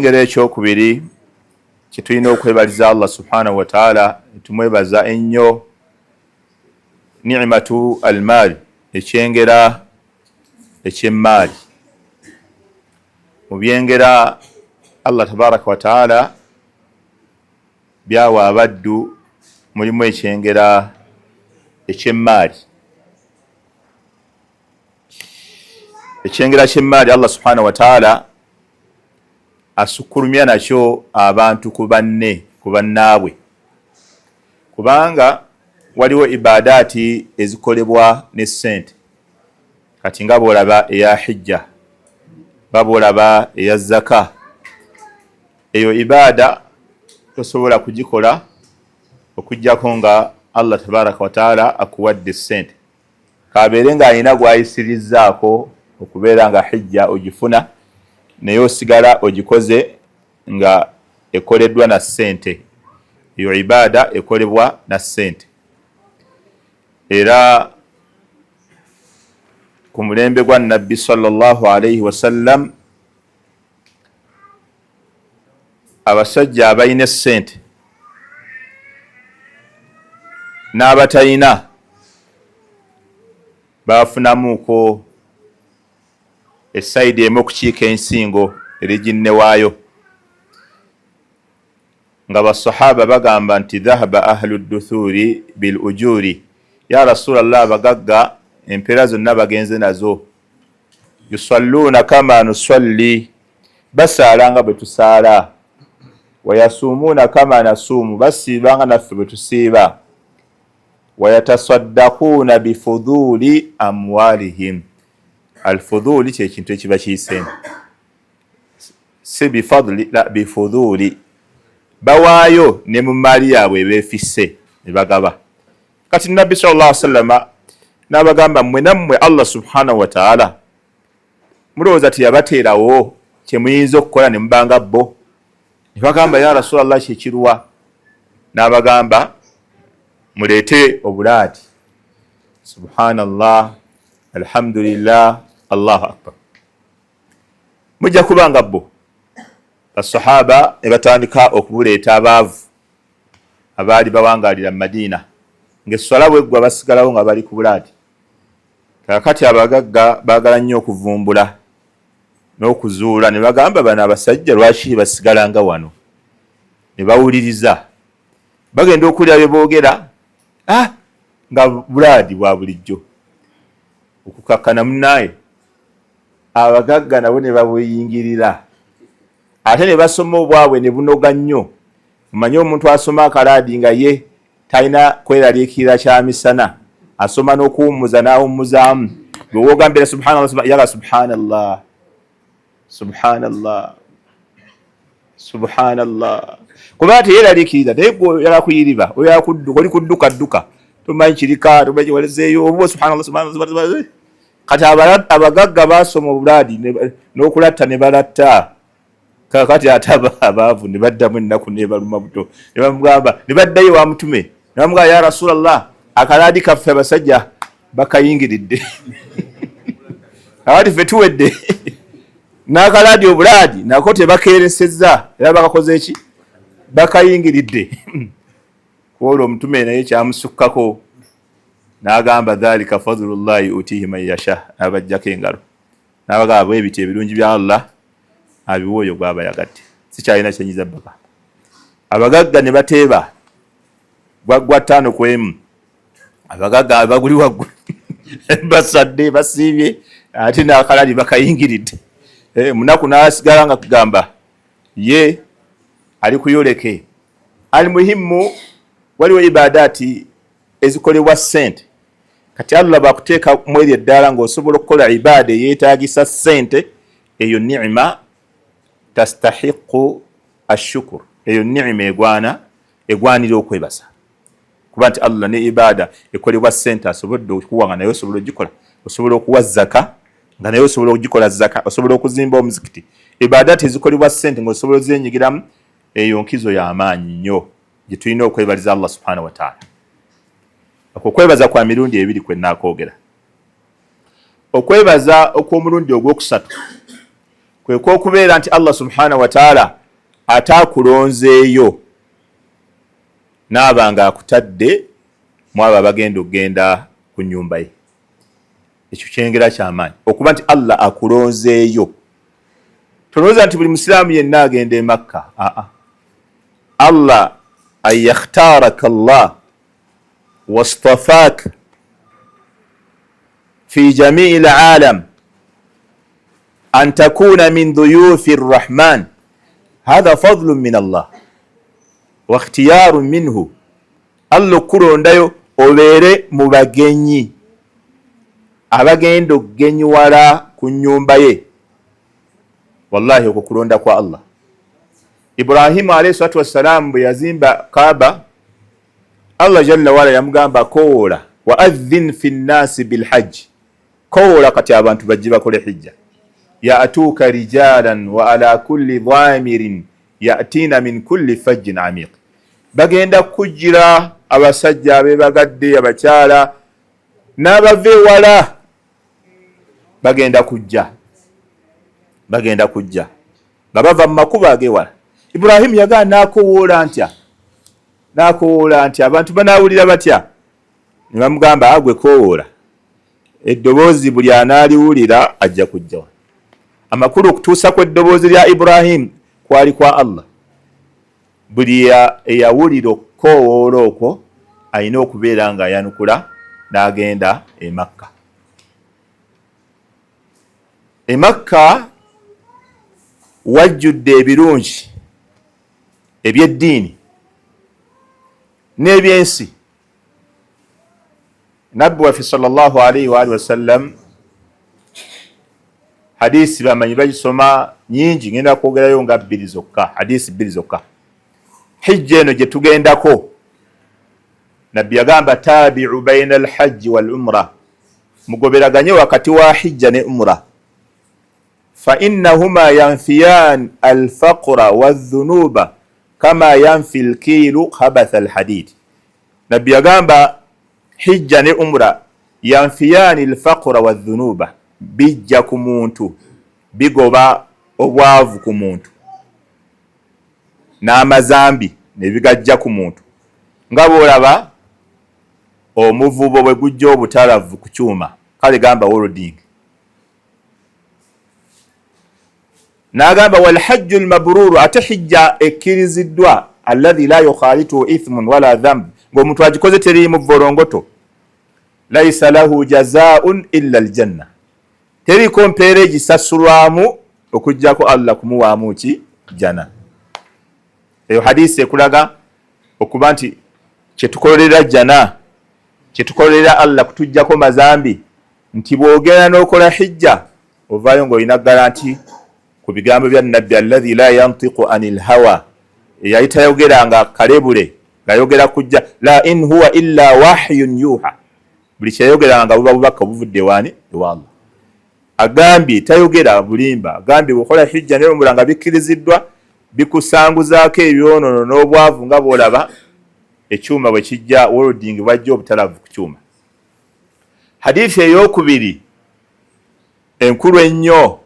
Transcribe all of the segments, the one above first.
Ekyengera ekyokubiri kyetulina okwebaliza Allah subhanahu wataala, tumwebaza ennyo, ni'matu almaali, ekyengera ekyemmaali. Mu byengera Allah tabaraka wataala byawa abaddu mulimu ekyengera ekyemmaali. Ekyengera kyemmaali Allah subhanahu wataala asukkulumya nakyo abantu ku banne, ku bannaabwe, kubanga waliwo ibadaati ezikolebwa ne ssente. Kati nga bwolaba eya hijja, nga bwolaba eya zaka, eyo ibaada tosobola kugikola okuggyako nga Allah tabaraka wataala akuwadde ssente, kabeere ng'alina gw'ayisirizzaako okubeera nga hijja ogifuna, naye osigala ogikoze nga ekoleddwa na ssente. Eyo ibaada ekolebwa na ssente. Era ku mulembe gwa Nabbi sallallahu alaihi wasallam, abasajja abalina essente n'abatalina bafunamuuko esayidi emu okukiika ensingo eri ginne waayo, nga basahaba bagamba nti dhahaba ahlu duthuri bil ujuri ya rasulallah, abagagga empeera zonna bagenze nazo, yusalluuna kama nusalli, basaala nga bwe tusaala, wayasuumuuna kama nasuumu, basiiba nga naffe bwe tusiiba, wayatasaddakuuna bifudhuuli amwalihim. Alfudhuuli kyekintu ekiba kiyiseemu, si bifadli la bifudhuuli, bawaayo ne mu maali yaabwe ebeefisse ne bagaba. Kati Nabbi sallallahu alaihi wasallama n'abagamba, mmwe nammwe Allah subhanahu wataala mulowooza teyabateerawo kyemuyinza okukola ne mubanga bo? Ne bagamba, ya rasulallah, kyekiruwa? N'abagamba, muleete obulaadi, subhanallah, alhamdulillah, allahu akbar, mujja kubanga bo. Basahaba ne batandika okubuleeta, abaavu abaali bawangalira mu Madiina, ng'esswala bweggwa basigalawo nga bali ku bulaadi. Kakati abagagga baagala nnyo okuvumbula n'okuzuula, ne bagamba, bano abasajja lwaki basigalanga wano? Ne bawuliriza, bagenda okuwulira bye boogera, ah, nga bulaadi bwa bulijjo. Okukakkana munaaye, abagagga nabo ne babuyingirira, ate ne basoma obwabwe ne bunoga nnyo. Omanye omuntu asoma akalaadi nga ye talina kweraliikirira kya misana, asoma n'okuwummuza n'awummuzaamu. Bwewogambira subhanallah, yaga subhanallah, subhanallah, subhanallah, kuba teyeraliikirira. Naye gwe oyala kuyiriba, oyala kudduka, oli kudduka dduka, tomanyi kirika, tomanyi walezeeyo obuba subhanallah, subhanallah. Kati abagagga basoma obulaadi n'okulatta ne balatta. Kakati ate abaavu ne baddamu ennaku nebaluma buto, ne bamugamba, ne baddayo wa Mutume ne bamugamba, ya rasulallah, akalaadi kaffe abasajja bakayingiridde, abati ffe tuwedde n'akalaadi, obulaadi nako tebakeeresezza, era bakakoze eki? Bakayingiridde. Kwolwo Omutume naye kyamusukkako n'agamba, dhalika fadlullahi utihi man yasha. N'abajjako engalo n'abagamba, bwe biti ebirungi bya Allah abiwa oyo gwaba yagadde, sikyalina kyenyiza bbaka. Abagagga ne bateeba gwaggwa 51, abagagga abaguli waggulu basadde, basiibye, ate n'akalali bakayingiridde. Munaku n'asigala nga kugamba ye ali kuyoleke. Almuhimu, waliwo ibadaati ezikolebwa ssente. Kati Allah bakuteeka mu eryo eddaala ng'osobola okukola ibaada eyeetagisa ssente, eyo ni'ima tastahiqu ashukur, eyo ni'ima egwana egwanira okwebaza, kuba nti Allah ne ibaada ekolebwa ssente asobodde okuwa nga naye osobola ogikola. Osobola okuwa zaka nga naye osobola okugikola zaka, osobola okuzimba omuzikiti. Ibaadaati ezikolebwa ssente ng'osobola ozenyigiramu, eyo nkizo y'amaanyi nnyo gye tulina okwebaliza Allah subhanahu wataala. Okwo okwebaza kwa mirundi ebiri kwe naakwogera. Okwebaza okw'omulundi ogwokusatu Kwe kwokubeera nti Allah subhanahu wataala ataakulonzeeyo naaba nga akutadde mu abo abagenda okugenda ku nyumba ye. Ekyo kyengera kyamaanyi okuba nti Allah akulonzeeyo. Tolowooza nti buli musiraamu yenna agenda e Makka. Aa, Allah an yakhtaraka llah wastafaka fi jamii lalam an takuna min dhuyufi rrahman, hatha fadlun min Allah wa ikhtiyarun minhu. Allah okukulondayo obeere mu bagenyi abagenda okugenyiwala ku nyumba ye, wallahi okwo kulonda kwa Allah. Ibrahimu alayhi salatu wassalam bwe yazimba Kaaba, Allah jalla waala yamugamba, kowoola, wa adhin fi nnasi bilhajji, kowoola kati abantu bajje bakole hijja, yatuuka rijalan wa ala kulli dhamirin yatina min kulli fajjin amiq, bagenda kujjira abasajja abebagadde, abakyala n'abava ewala, bagenda kujja, bagenda kujja nga bava mu makubo agewala. Ibrahimu yagamba, nakowoola ntya, nakowoola ntya, abantu banawulira batya? Ne bamugamba, agwe kowoola, eddoboozi buli anaaliwulira ajja kujja. Amakulu, okutuusa kw'eddoboozi lya Ibrahimu kwali kwa Allah. Buli eyawulira okukowoola okwo alina okubeera ng'ayanukula n'agenda e Makka. E Makka wajjudde ebirungi eby'eddiini n'ebyensi. Nabbi waffe sallallahu alaihi wa alihi wasallam, hadisi bamanyi bagisoma nyingi, ngenda kwogerayo nga bbiri zokka, hadisi bbiri zokka. Hijja eno gye tugendako, Nabbi yagamba, tabiu baina alhajji wal umra, mugoberaganye wakati wa hijja ne umra, fa innahuma yanfiyan alfaqra wadhunuba kama yanfi lkiilu khabatha alhadid. Nabbi yagamba hijja ne umra yanfiyani lfaqra wadhunuba, bijja ku muntu, bigoba obwavu ku muntu n'amazambi ne bigajja ku muntu, nga bw'olaba omuvubo bwe gujja obutalavu ku kyuma, kale gamba welding. N'agamba walhajju lmabruru, ate hijja ekkiriziddwa, alladhi la yukhalituhu ithmun wala dhamb, ng'omuntu agikoze teriimu vorongoto, laisa lahu jazaun illa aljanna, teriko mpeera egisasulwamu okuggyako Allah kumuwaamu ki? Jana. Eyo hadisi ekulaga okuba nti kyetukolera jana, kyetukolera Allah kutuggyako mazambi, nti bw'ogenda n'okola hijja ovaayo ng'olina garanti ku bigambo bya Nabbi alladhi la yantiqu anil hawa, eyali tayogera nga kalebule ng'ayogera kujja, la in huwa illa wahyun yuha, buli kyeyayogeranga nga buba bubaka obuvudde waani? Ewa Allah. Agambye tayogera bulimba, agambye bw'okola hijja ne umra nga bikkiriziddwa, bikusanguzaako ebyonono n'obwavu, nga bw'olaba ekyuma bwe kijja welding, bwajja obutalavu ku kyuma. Hadithi eyokubiri enkulu ennyo,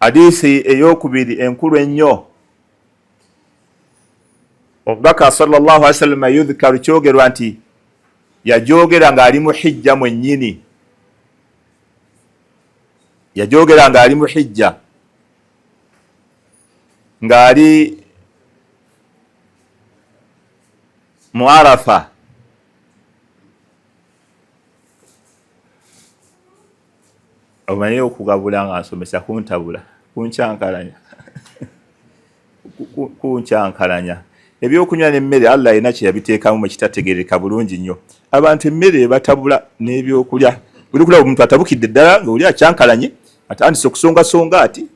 hadithi eyokubiri enkulu ennyo, omubaka sallallahu alaihi wasallam yudhkaru, kyogerwa nti yajogera ng'ali mu hijja mwennyini, yajogera ng'ali mu hijja, ng'ali mu Arafa. Omanyi okugabula nga nsomesa kuntabula, kunkyankalanya, kunkyankalanya. Ebyokunywa n'emmere Allah alina kye yabiteekamu mwe kitategeereka bulungi nnyo. Abantu emmere ebatabula n'ebyokulya, buli kulaba omuntu atabukidde ddala nga oli akyankalanye, atandise okusongasonga ati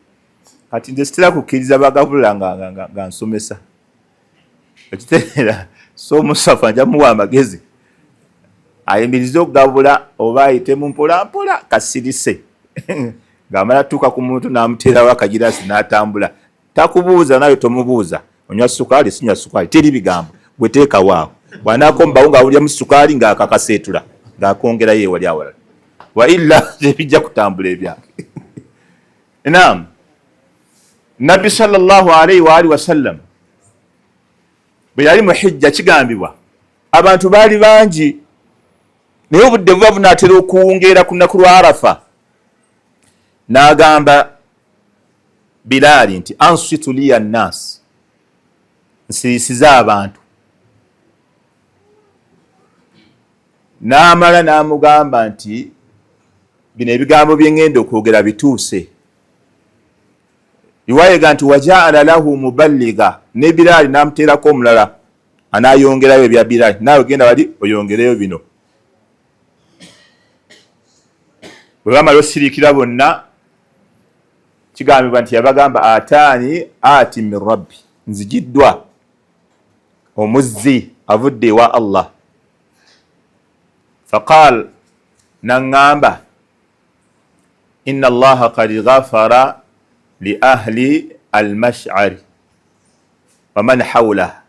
kati nze sitera kukkiriza bagabula nga nsomesa, ekitegeera. So omusafa nja muwa amagezi ayimirize okugabula oba ayitemu mpola mpola kasirise, ng'amala tuuka ku muntu n'amuteerawo akagirasi n'atambula, takubuuza nawe tomubuuza, onywa sukaali sinywa sukaali, teri bigambo, gwe teekawo awo. Bw'anaakombawo ng'awuliramu sukaali ng'akakaseetula ng'akongerayo ewali awalala, wa illa tebijja kutambula ebyange. Naam, Nabbi sallallahu alaihi wa alihi wasallam bwe yali mu hijja, kigambibwa abantu baali bangi, naye obudde buba bunaatera okuwungeera ku lunaku lwa Arafa, n'agamba Bilaali nti ansitu liya nnaas, nsirisize abantu. N'amala n'amugamba nti bino ebigambo bye ŋŋenda okwogera bituuse. Riwaya nti wajaala lahu muballiga, ne Bilaali n'amuteerako omulala anaayongerayo ebya Bilaali, naawe genda wali oyongereyo bino. Bwe bamala osiriikira bonna, kigambibwa nti yabagamba ataani ati min rabbi, nzijiddwa omuzzi avudde ewa Allah. Faqal, naŋŋamba inna allaha kad ghafara li ahli almashari waman hawla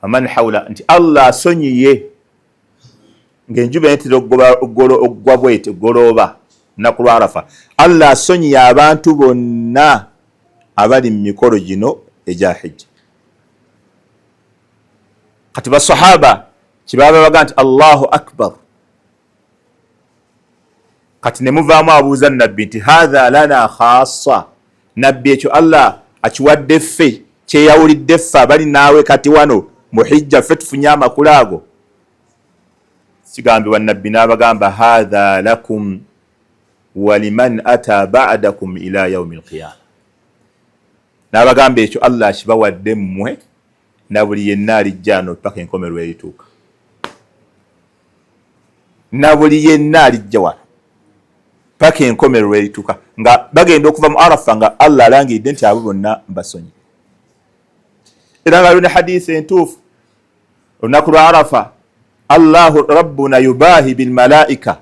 waman hawla, nti Allah asonyiye ng'enjuba enetera okugwa bweti ogolooba lunaku lwa Arafa, Allah asonyiye abantu bonna abali mu mikolo gino egya hijja. Kati basahaba kyebaba baga nti Allahu akbar, kati ne muvaamu abuuza Nabbi nti hatha lana khassa, Nabbi ekyo Allah akiwadde ffe, kyeyawulidde ffe abali naawe kati wano mu hijja, ffe tufunye amakulu ago? Kigambibwa Nabbi n'abagamba hatha lakum waliman ata ba'dakum ila yaumi alqiyama, n'abagamba ekyo Allah akibawadde mmwe na buli yenna alijja ano paka enkomerero erituuka, na buli yenna alijja wano paka enkomerero erituuka. Nga bagenda okuva mu Arafa nga Allah alangiridde nti abo bonna mbasonyi. Era nga luna hadisi entuufu, olunaku lwa Arafa Allahu rabbuna yubahi bilmalaika,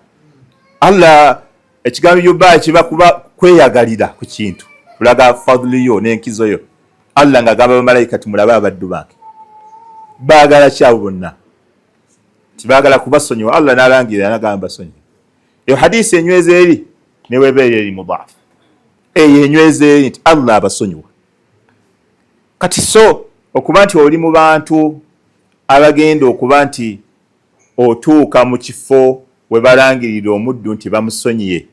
Allah ekigambo yubahi kiba kuba kweyagalira ku kintu, kulaga fadli yo n'enkizo yo. Allah ng'agamba bamalayika ti mulabe abaddu bange baagala ki, abo bonna tibaagala kubasonyiwa. Allah n'alangirira n'agamba basonyiwa. Eyo hadisi enyweza eri newebeera eri mudaafu, eyo enyweza eri nti Allah abasonyiwa. Kati so okuba nti oli mu bantu abagenda okuba nti otuuka mu kifo we balangirira omuddu nti bamusonyiye.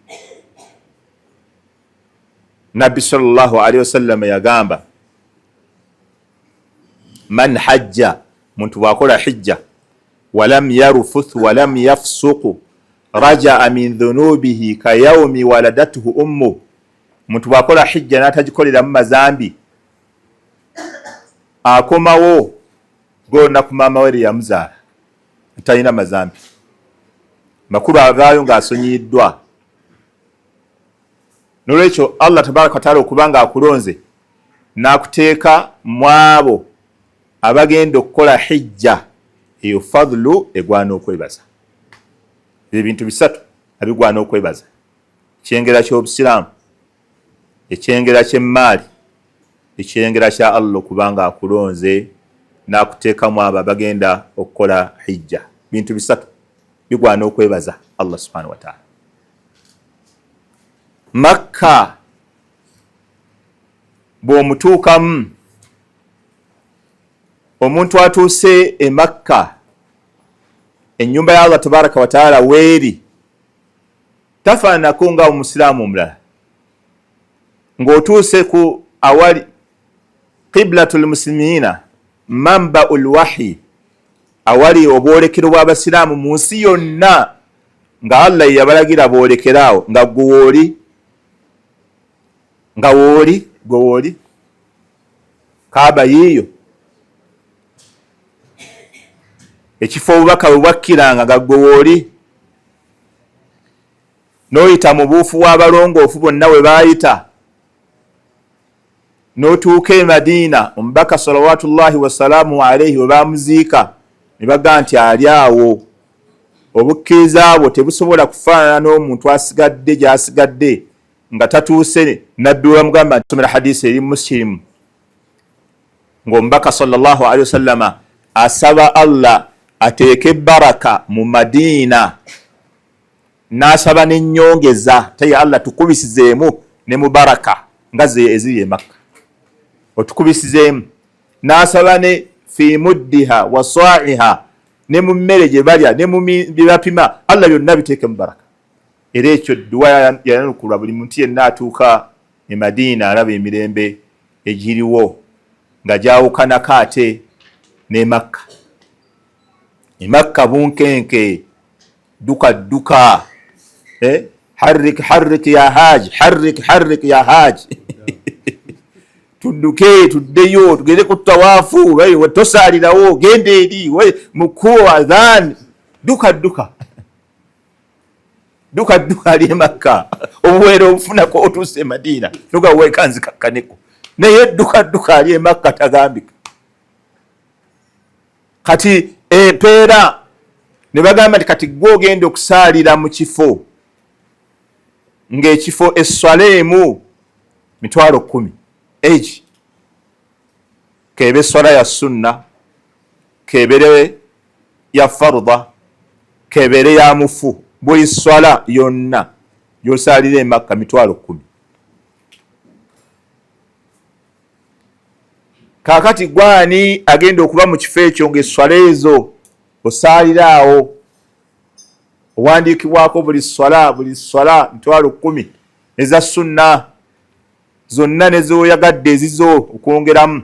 Nabbi sallallahu alaihi wasallam yagamba man hajja, muntu bw'akola hijja, walam yarufuth walam yafsuku rajaa min dhunubihi kayaumi waladathu ummu, muntu bw'akola hijja n'atagikoleramu mazambi, akomawo g'olunaku maama we lwe yamuzaala talina mazambi, makulu avaayo ng'asonyiyiddwa. Nolwekyo Allah tabaraka wataala okuba nga akulonze n'akuteeka mu abo abagenda okukola hijja, eyo fadlu egwana okwebaza. Ebintu bisatu abigwana okwebaza: ekyengera ky'obusiraamu, ekyengera ky'emmaali, ekyengera kya Allah okuba nga akulonze n'akuteekamu abo abagenda okukola hijja. Bintu bisatu bigwana okwebaza Allah subhanahu wataala. Makka bw'omutuukamu, omuntu atuuse e Makka, ennyumba ya Allah tabaraka wataala weeri, tafaananako nga omusiraamu omulala ng'otuuse ku awali qiblatul muslimina manbau lwahi, awali obwolekero bw'abasiraamu mu nsi yonna, nga Allah yeyabalagira boolekere awo, nga gwe wooli, nga wooli gwe wooli Kaaba yiiyo, ekifo obubaka bwe bwakkiranga, nga gwe wooli, n'oyita mu buufu w'abalongoofu bonna we baayita, n'otuuka e Madiina, omubaka salawatullahi wasalaamu alaihi we baamuziika, ne bagaa nti ali awo. Obukkiriza bwo tebusobola kufaanana n'omuntu asigadde gy'asigadde nga tatuuse Nabbi we bamugamba nti somera hadisi eri Musilimu ng'omubaka sallallahu alaihi wasallama asaba Allah ateeke baraka mu Madiina. N'asaba n'ennyongeza teye Allah tukubisizeemu ne mubaraka nga ze eziri e Makka, otukubisizeemu. N'asaba ne fi muddiha wa sa'iha, ne mu mmere gye balya ne mu bye bapima, Allah byonna biteeke mu baraka. Era ekyo dduwa yayanukulwa buli muntu yenna atuuka e Madiina alaba emirembe egiriwo nga gyawukanako ate n'e Makka. E Makka bunkenke, dduka dduka, eh? Harrik harrik ya haji, harrik harrik ya haji tudduke tuddeyo tugende ku tawaafu, tosaalirawo, genda eri mukubo adhan, dduka dduka dduka dduka. Ali e Makka obuweera obufunako otuuse e Madiina nogaweeka nzikakkaneko, naye dduka dduka ali e Makka tagambika. Kati empeera ne bagamba nti kati gwe ogenda okusaalira mu kifo ng'ekifo esswala emu 100,000, egi kebe esswala ya sunna, kebere ya farudha, kebere ya mufu, buli swala yonna gy'osaalira e Makka 100,000. Kaakati gwani agenda okuba mu kifo ekyo ng'esswala ezo osaalira awo owandiikibwako buli swala, buli swala 100,000 eza sunna zonna nezoyagadde ezizo okwongeramu.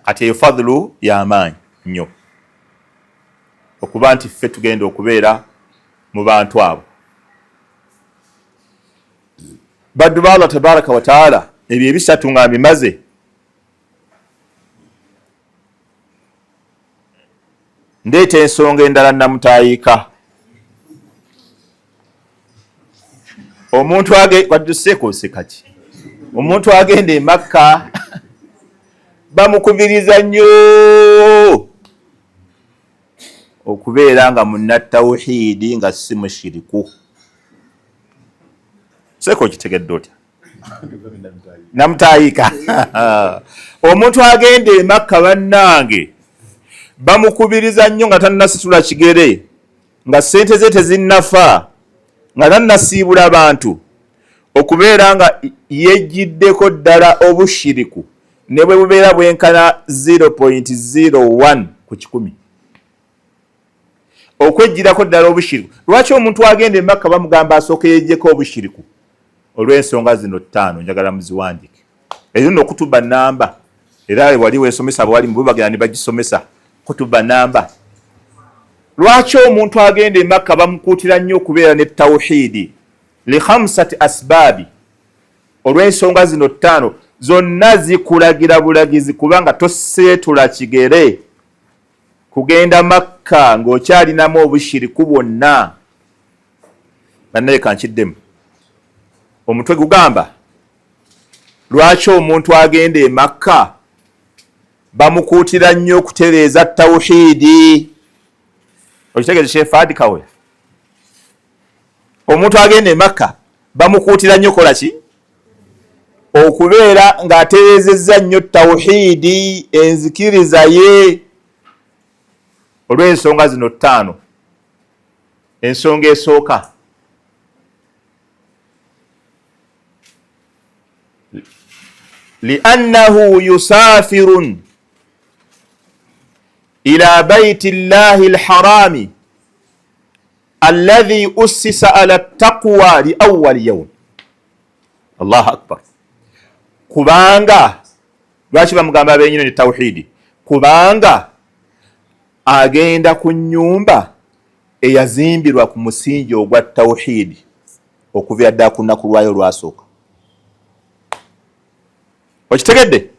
Kati eyo fadhulu y'amaanyi nnyo okuba nti ffe tugenda okubeera mu bantu abo, baddu ba Allah tabaraka wa taala. Ebyo ebisatu nga mbimaze, ndeeta ensonga endala namutayiika. Omuntu wadduseekose kati omuntu agenda e Makka bamukubiriza nnyo okubeera nga munnatawuhiidi, nga si mushiriku. Seeka okitegedde otya namutayiika? Omuntu agenda e Makka, bannange, bamukubiriza nnyo nga tannasitula kigere, nga ssente ze tezinnafa, nga tannasiibula bantu, okubeera nga yejjiddeko ddala obushiriku ne bwe bubeera bwenkana 0.01 ku kikumi, okwejjirako ddala obushiriku. Lwaki omuntu agenda e Makka bamugamba asooke yejjeko obushiriku? Olw'ensonga zino ttaano, njagala muziwandike. Ezo nno kutuba namba, era wali wesomesa bwali mubagenda ne bagisomesa kutuba namba. Lwaki omuntu agenda e Makka bamukuutira nnyo okubeera ne tawhidi? Li khamsati asbaabi, olw'ensonga zino ttaano, zonna zikulagira bulagizi kubanga toseetula kigere kugenda Makka ng'okyalinamu obushiriku bwonna. Bannaye, kankiddemu. Omutwe gugamba, lwaki omuntu agenda e Makka bamukuutira nnyo okutereeza tawhidi? Okitegeeze, Shefaadi Kawe, omuntu agenda e Makka bamukuutira nnyo kola ki? Okubeera ng'atereezezza nnyo tawhidi, enzikiriza ye, olw'ensonga zino ttaano. Ensonga esooka, liannahu yusafirun ila baiti llahi lharami alladhi ussisa ala taqwa li awwali yawm. Allahu akbar! Kubanga lwaki bamugamba abenyino ne tawhidi? Kubanga agenda ku nyumba eyazimbirwa ku musingi ogwa tawhidi okuviira ddala ku lunaku lwayo lwasooka. Okitegedde?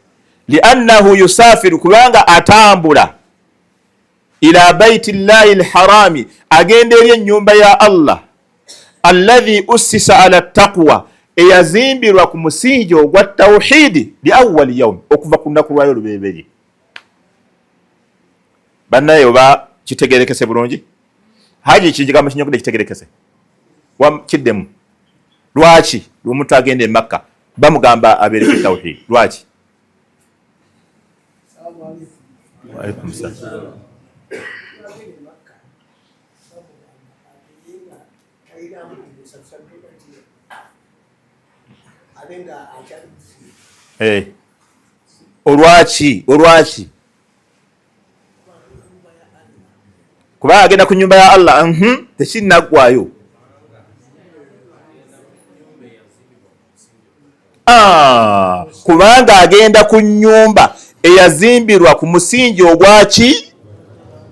Liannahu yusafiru, kubanga atambula, ila baiti llahi lharami, agenda eri ennyumba ya Allah, alladhi ussisa ala taqwa, eyazimbirwa ku musingi ogwa tawhidi, li awali yaumi, okuva ku lunaku lwayo olubereberye. Bannaye, oba kitegerekese bulungi? Haji, kigambo kinyogedde kitegerekese? Kiddemu. Lwaki omuntu agenda e Makka bamugamba abeereko tawhid? Lwaki? Waalaikum salaam. Eh. Olwaki? Olwaki? Kubanga agenda ku nyumba ya Allah. Tekinnaggwayo. Ah, kubanga agenda ku nyumba eyazimbirwa ku musingi ogwaki?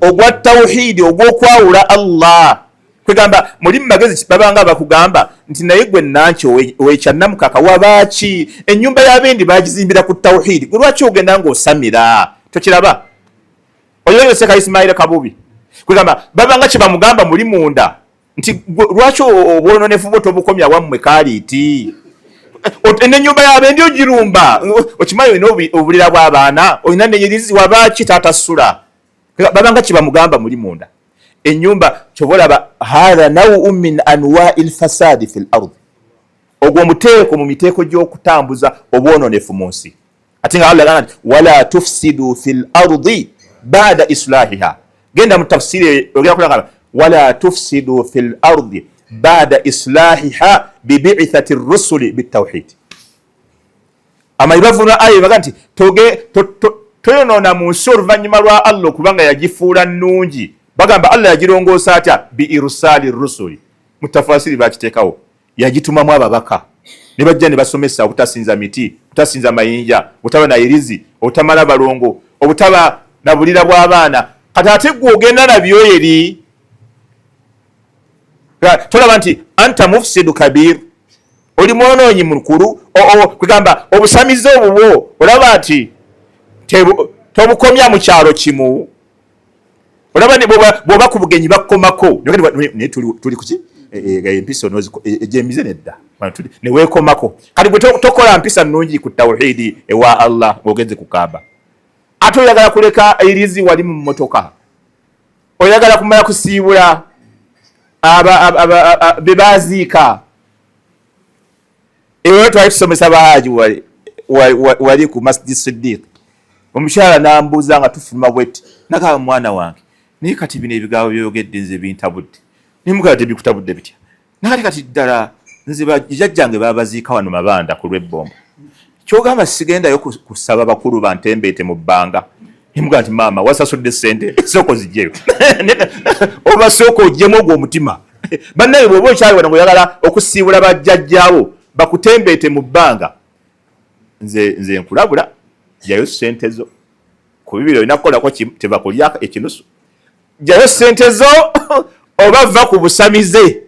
Ogwa tawhidi, ogw'okwawula Allah. Kwegamba muli mu magezi babanga bakugamba nti naye gwe nanki owekyannamukaka wabaaki, ennyumba y'abendi bagizimbira ku tawhidi, gwe lwaki ogenda ng'osamira? Tokiraba oyo Yoseka Isimaila Kabubi, kwegamba babanga kye bamugamba muli munda nti lwaki obwononefu bwo tobukomya wammwe kaaliiti, nenyumba yabendi ogirumba, okimanyi olina obulira bw'abaana, olina neyerizi, wabaaki tatasula? Babanga kyebamugamba muli munda enyumba. Kyova olaba hatha nawun min anwai lfasadi fi l ardi, ogwo omuteeko mu miteeko gy'okutambuza obwononefu mu nsi. Ate nga Allah agamba nti wala tufsidu fi l ardi bada islahiha. Genda mu tafsiri ogenda kulaba wala tufsidu fi l ardi bada islahiha bibithati rusuli bitawhid. Amanyi bavunula aya baga nti toyonoona mu nsi oluvannyuma lwa Allah okubanga yagifuula nnungi. Bagamba Allah yagirongoosa atya? Bi irsali rusuli. Mu tafasiri bakiteekawo, yagitumamu ababaka ne bajja ne basomesa obutasinza miti, obutasinza mayinja, obutaba na irizi, obutamala balongo, obutaba na bulira bw'abaana. Kati ate gwe ogenda nabyo eri, tolaba nti anta mufsidu kabir, oli mwonoonyi mukulu? Kwegamba obusamize obubwo olaba nti tobukomya mu kyalo kimu. Olaba bw'oba ku bugenyi bakkomako, naye tuli kuki? Empisa egyemize nedda neweekomako. Kati gwe tokola mpisa nnungi ku tawhidi ewa Allah ng'ogenze kukamba, ate oyagala kuleka erizi wali mu mmotoka, oyagala kumala kusiibula be baziika. Ewe twali tusomesa bahaji wali ku Masjid Siddiq, omukyala nambuuza nga tufuluma bweti, nagamba, "Mwana wange, naye kati bino ebigambo byogedde nze bintabudde." Nimugamba, "Tebikutabudde bitya?" Nakati kati ddala nze bajjajjange babaziika wano Mabanda ku lw'ebbombo, kyogamba sigendayo kusaba bakulu bantembeete mu bbanga? Nimugamba nti, "Maama, wasasudde sente, sooka ozigyeyo oba sooka ogyemu ogwo omutima." Bannaye, bw'oba okyali wano ngaoyagala okusiibula bajjajjaawo bakutembeete mu bbanga, nze nkulabula, jayo sente zo. Ku bibiri olina kukolako, tebakulya ekinusu. Jayo sente zo oba va ku busamize,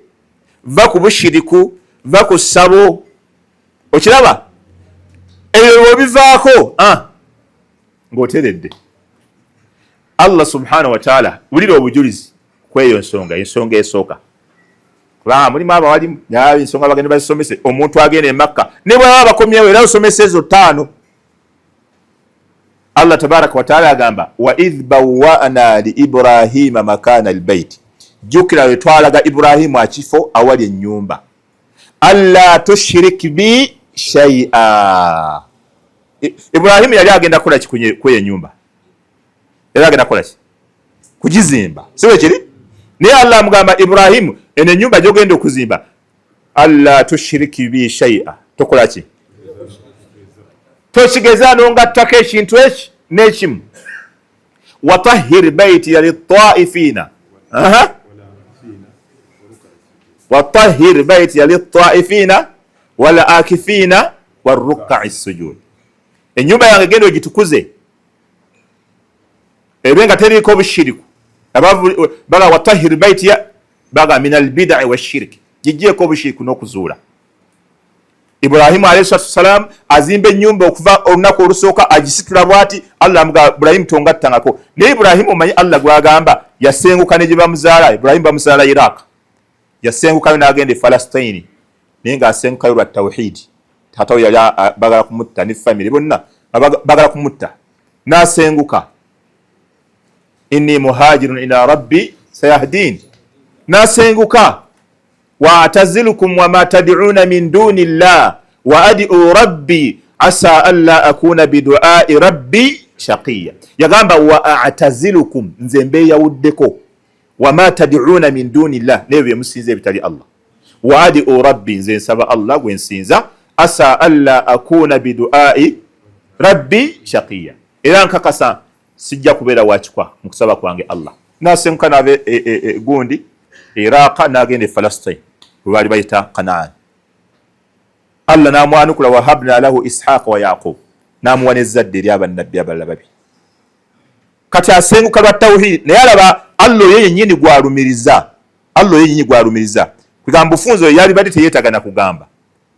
va ku bushiriku, va ku ssabo. Okiraba ebyo bwebivaako, ah, ng'oteredde. Allah subhanahu wataala, wulira obujulizi kweyo nsonga. Ensonga esooka, kubanga mulimu abawalimu ensonga bagenda bazisomese. Omuntu agenda emakka ne bwaba bakomyewo era osomesa ezo ttaano. Allah tabaraka wataala agamba, waidh bawana li Ibrahima makana albaiti, jjukira lwe twalaga Ibrahimu akifo awali ennyumba, alla tushrik bi shaia. Ibrahimu yali agenda kukola ki kweyo ennyumba? Yali agenda kukola ki? Kugizimba, si bwe kiri? Naye Allah amugamba, "Ibrahimu, eno ennyumba gyogenda okuzimba, alla tushiriki bi shaia, tokola ki? Tokigeza nongattako ekintu eki n'ekimu. Watahhir baitiya litaifina, watahhir baitiya litaifina wal akifina warukai sujud." Ennyumba yange genda ogitukuze ebe nga teriiko obushiriku. Baga watahhir baitiya, baga min albidai washiriki, gijjeeko obushiriku n'okuzuula. Ibrahimu alayhi salatu wassalam azimba ennyumba, okuva olunaku olusooka agisitula bwati, Allah amuga, "Ibrahimu, tongattangako." Naye Ibrahimu, omanyi Allah gwagamba yasenguka ne gye bamuzaala. Ibrahimu bamuzaala Iraq, yasengukayo n'agenda e Falastini, naye ng'asengukayo lwa tawhidi. Taata we yali bagala kumutta ne famire bonna bagala kumutta, n'asenguka, inni muhajirun ila rabbi sayahdin. N'asenguka, waatazilukum wama tad'una min duni llah wa ad'u rabbi asa alla akuna biduai rabbi shaqiya. Yagamba, wa atazilukum, nze mbeeyawuddeko, wama tad'una min duni llah, nebyo byemusinza ebitali Allah, wa ad'u rabbi, nze nsaba Allah gwe nsinza, Asa alla akuna biduai rabbi shaqiya, era nkakasa sijja kubeera wakikwa mu kusaba kwange Allah. Nasenguka nava e, e, e, gundi Iraka n'agenda e Falastine we baali bayita Kanaan. Allah n'amwanukula, wahabna lahu Ishaqa wa Yaqub, n'amuwa n'ezzadde eri abannabbi abalala babiri. Kati asenguka lwa tawhid, naye alaba Allah oyo yennyini gwalumiriza, Allah oyo yennyini gwalumiriza kugamba bufunzo yalibadde teyeetaga na kugamba,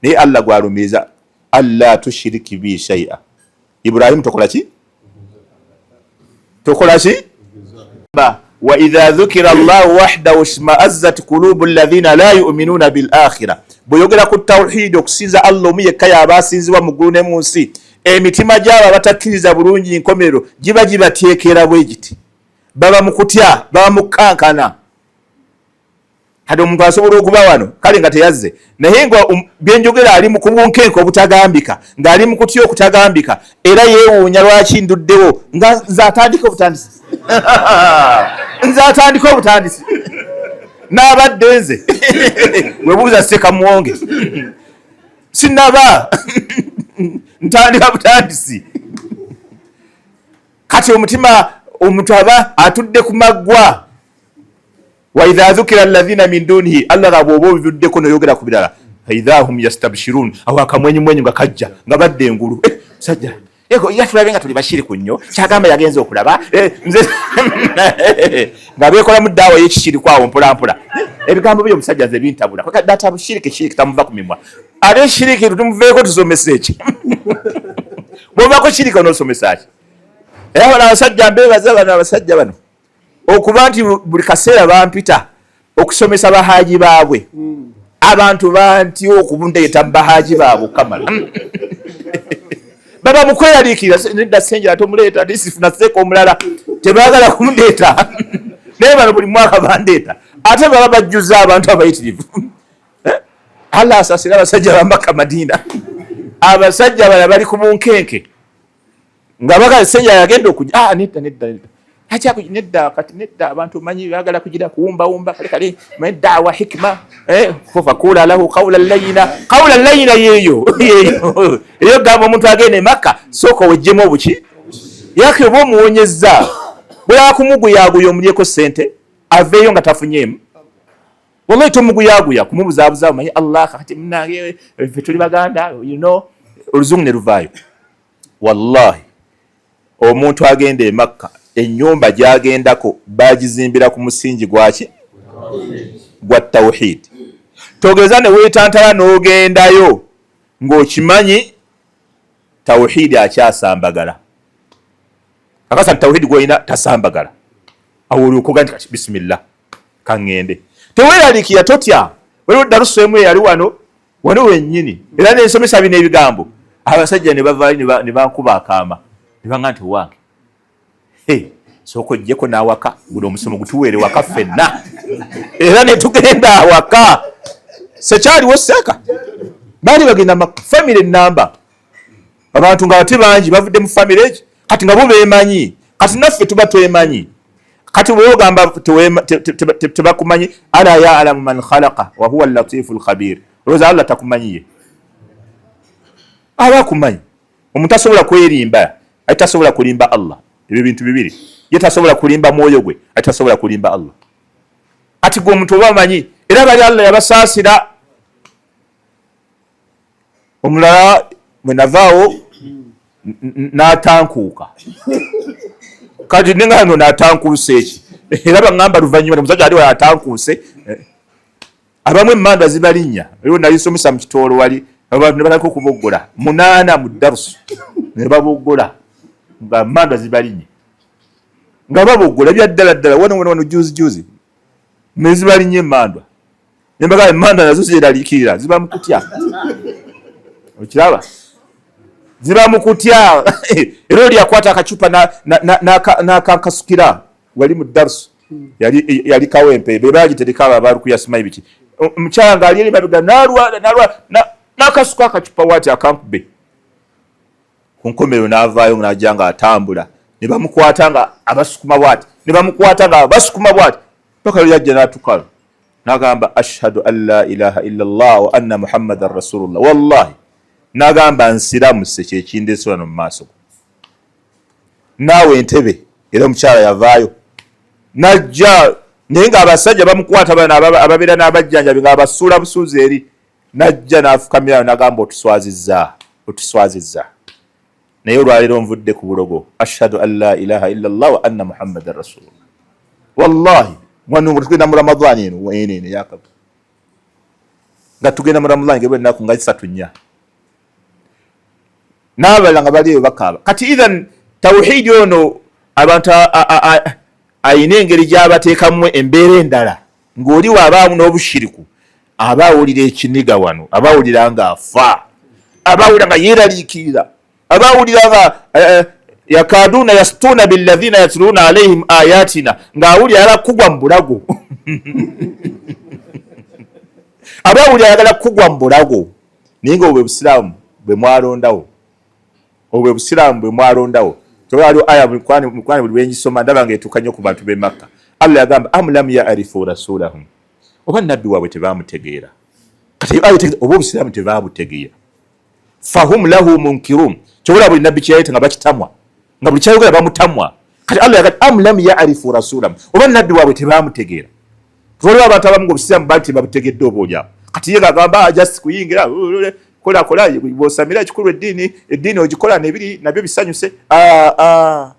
naye Allah gwalumiriza alla tushiriki bi shay'a. Ibrahimu, tokola ki? Tokola ki? Wa idha dhukira Allahu wahdahu ishma'azzat qulubu alladhina la yu'minuna bil akhirah. Bw'oyogera ku tawhid, okusinza Allah omu yekka y'aba asinzibwa mu ggulu ne mu nsi, emitima gy'abo abatakkiriza bulungi nkomerero giba gibatyekera bwe giti, baba mu kutya, baba mu kukankana. Kati omuntu asobola okuba wano kale nga teyazze, naye nga byenjogera ali mu kubunkenke obutagambika, ng'ali mu kutya okutagambika, era yeewuunya lwaki nduddewo, nga nze atandika obutandisi, nze atandika obutandisi n'abadde nze webuuza Sekamuwonge, sinaba, ntandika butandisi. Kati omutima, omuntu aba atudde ku maggwa. Wa idha dhukira alladhina min dunihi, Allah nga bw'oba obivuddeko noyogera ku birala, faidha hum yastabshirun, awo akamwenyumwenyu nga kajja nga badda engulu. Eh, sajja ego yatulabe nga tuli bashiriku nnyo, kyagamba yagenza okulaba eh, nze nga beekolamu daawa y'ekishiriku awo mpolampola. Eh, ebigambo byo omusajja nze bintabula data bushiriki, shiriki tamuva ku mimwa. Ate shiriki tumuveeko, tusomesa eki? Bwovako shiriki onosomesa ki? Era bano abasajja mbebaza, bano abasajja bano okuba nti buli kaseera bampita okusomesa bahaji baabwe. Abantu banti okubundeeta mu bahaji baabwe okukamala baba mukweraliikirira, nedda Senjala tomuleeta, tisifuna seeka omulala, tebaagala kundeeta. Naye bano buli mwaka bandeeta, ate baba bajjuza abantu abayitirivu. Eh? Allah asasira abasajja bamaka Madina, abasajja bala bali ku bunkenke nga bagala Senjala yagenda okuja. Ah, nedda, nedda, nedda, acha nedda, kati nedda, abantu manyi bagala kugira kuwumbawumba. Kale kale manyi da'wa hikma, eh, fakula lahu qawlan layyina, qawlan layyina. Yeyo yeyo eyo gamba omuntu agenda e Makka, sooka wejjemu obuki yake, oba omuwonyezza bwe akumuguyaguya omulyeko ssente aveeyo nga tafunyeemu. Wallahi tomuguyaguya kumubuzaabuza, omanyi Allah kati munange ffe tuli baganda, you know, oluzungu ne luvaayo. Wallahi omuntu agenda e Makka, ennyumba gy'agendako bagizimbira ku musingi gwaki? Gwa tawhid. Togeza ne weetantala n'ogendayo ng'okimanyi tawhidi akyasambagala. Akasa nti tawhidi gwolina tasambagala, awo olyokoga nti kati bisimillah kaŋŋende. Teweeraliikirira, totya. Waliwo darusu emu eyali wano wano wennyini, era nensomesa bino ebigambo, abasajja ne bavaayo ne bankuba akaama ne baŋŋa nti, "Owange, sooka ojjeko n'awaka, guno omusomo gutuweere waka ffenna." Era ne tugenda awaka, sekyaliwo seeka, baali bagenda famire namba, abantu nga bate bangi bavudde mu famire egi, kati nga bo beemanyi, kati naffe tuba twemanyi. Kati bwogamba tebakumanyi, ala yalamu man khalaqa wa huwa latifu lkhabir, olowooza Allah takumanyiye? Aba akumanyi. Omuntu tasobola kwerimba, ate tasobola kulimba Allah. Ebyo bintu bibiri, ye tasobola kulimba mwoyo gwe, ate tasobola kulimba Allah. Ati gwe omuntu oba amanyi, era bali Allah yabasaasira. Omulala bwe navaawo n'atankuuka, kati nengano n'atankuuse eki, era baŋŋamba luvannyuma omusajja ali atankuuse. Abamu emmanda zibalinnya. Eriwo nalisomesa mu kitoolo, wali abantu ne batandika okuboggola, munaana mu darusu ne baboggola nga manda zibalinnya, nga baboggola bya ddala ddala. Wano wano wano juzi juzi nezibalinnya emmandwa, nembaga emmanda nazo zeraliikirira, ziba mu kutya, okiraba, ziba mu kutya. Era oli yakwata akacupa n'akankasukira wali mu darusu, yali Kawempe, be bagitereka abo abalukuyasimayi biki. Omukyala ng'ali eri mabega n'alwala n'alwala, n'akasuka akacupa waati akankube ku nkomerero, n'avaayo n'ajja ng'atambula, ne bamukwata nga abasukuma bwati, ne bamukwata nga abasukuma bwati, paka lwe yajja n'atukala n'agamba, "Ashhadu an la ilaha illa Allah wa anna Muhammadan rasulullah." Wallahi. N'agamba, nsiramuse, kyekindeese wano mu maaso go. Naawe entebe. Era omukyala yavaayo najja, naye ng'abasajja bamukwata bano ababeera n'abajjanjabi ng'abasuula busuuzi eri. Najja n'afukamira n'agamba, otuswazizza, otuswazizza, naye olwaleero nvudde ku bulogo. Ashhadu an la ilaha illa llah wa anna muhammadan rasulullah. Wallahi wano nga tugenda mu Ramadhani eno eno eno eyakava, nga tugenda mu Ramadhani ngebwe ennaku nga 3, 4, n'abalala nga bali eyo bakaaba. Kati ithan tawhidi ono abantu ayina engeri gy'abateekamu embeera endala, ng'oli waabaamu n'obushiriku aba awulira ekiniga wano, aba awulira ng'afa, aba awulira nga yeeraliikirira, aba awulira nga yakaduuna yastuuna billadhina yatluuna alaihim ayatina, ng'awulira ayagala kugwa mu bulago, aba awulira ayagala kugwa mu bulago. Naye nga obwe busiraamu bwe mwalondawo, obwe busiraamu bwe mwalondawo. Tewaliwo aya mu Kurani buli lwengisoma ndaba ng'etuuka nnyo ku bantu b'e Makka. Allah yagamba, am lam yarifu rasulahum, oba nabbi waabwe tebamutegeera? Kati oba obusiraamu tebabutegeera? Fahum lahu munkirun. Kyobola buli nabbi kyeyayita nga bakitamwa, nga buli kyayogera bamutamwa. Kati Allah yagamba, am lam yarifu rasulahum, oba nabbi waabwe tebamutegeera? Waliwo abantu abamu nga obusiraamu bali tebabutegedde oba oliawo. Kati ye gagamba, ah, just kuyingira, kola kola bwosamira ekikulu eddiini, eddiini ogikola nebiri nabyo bisanyuse. Ah, ah,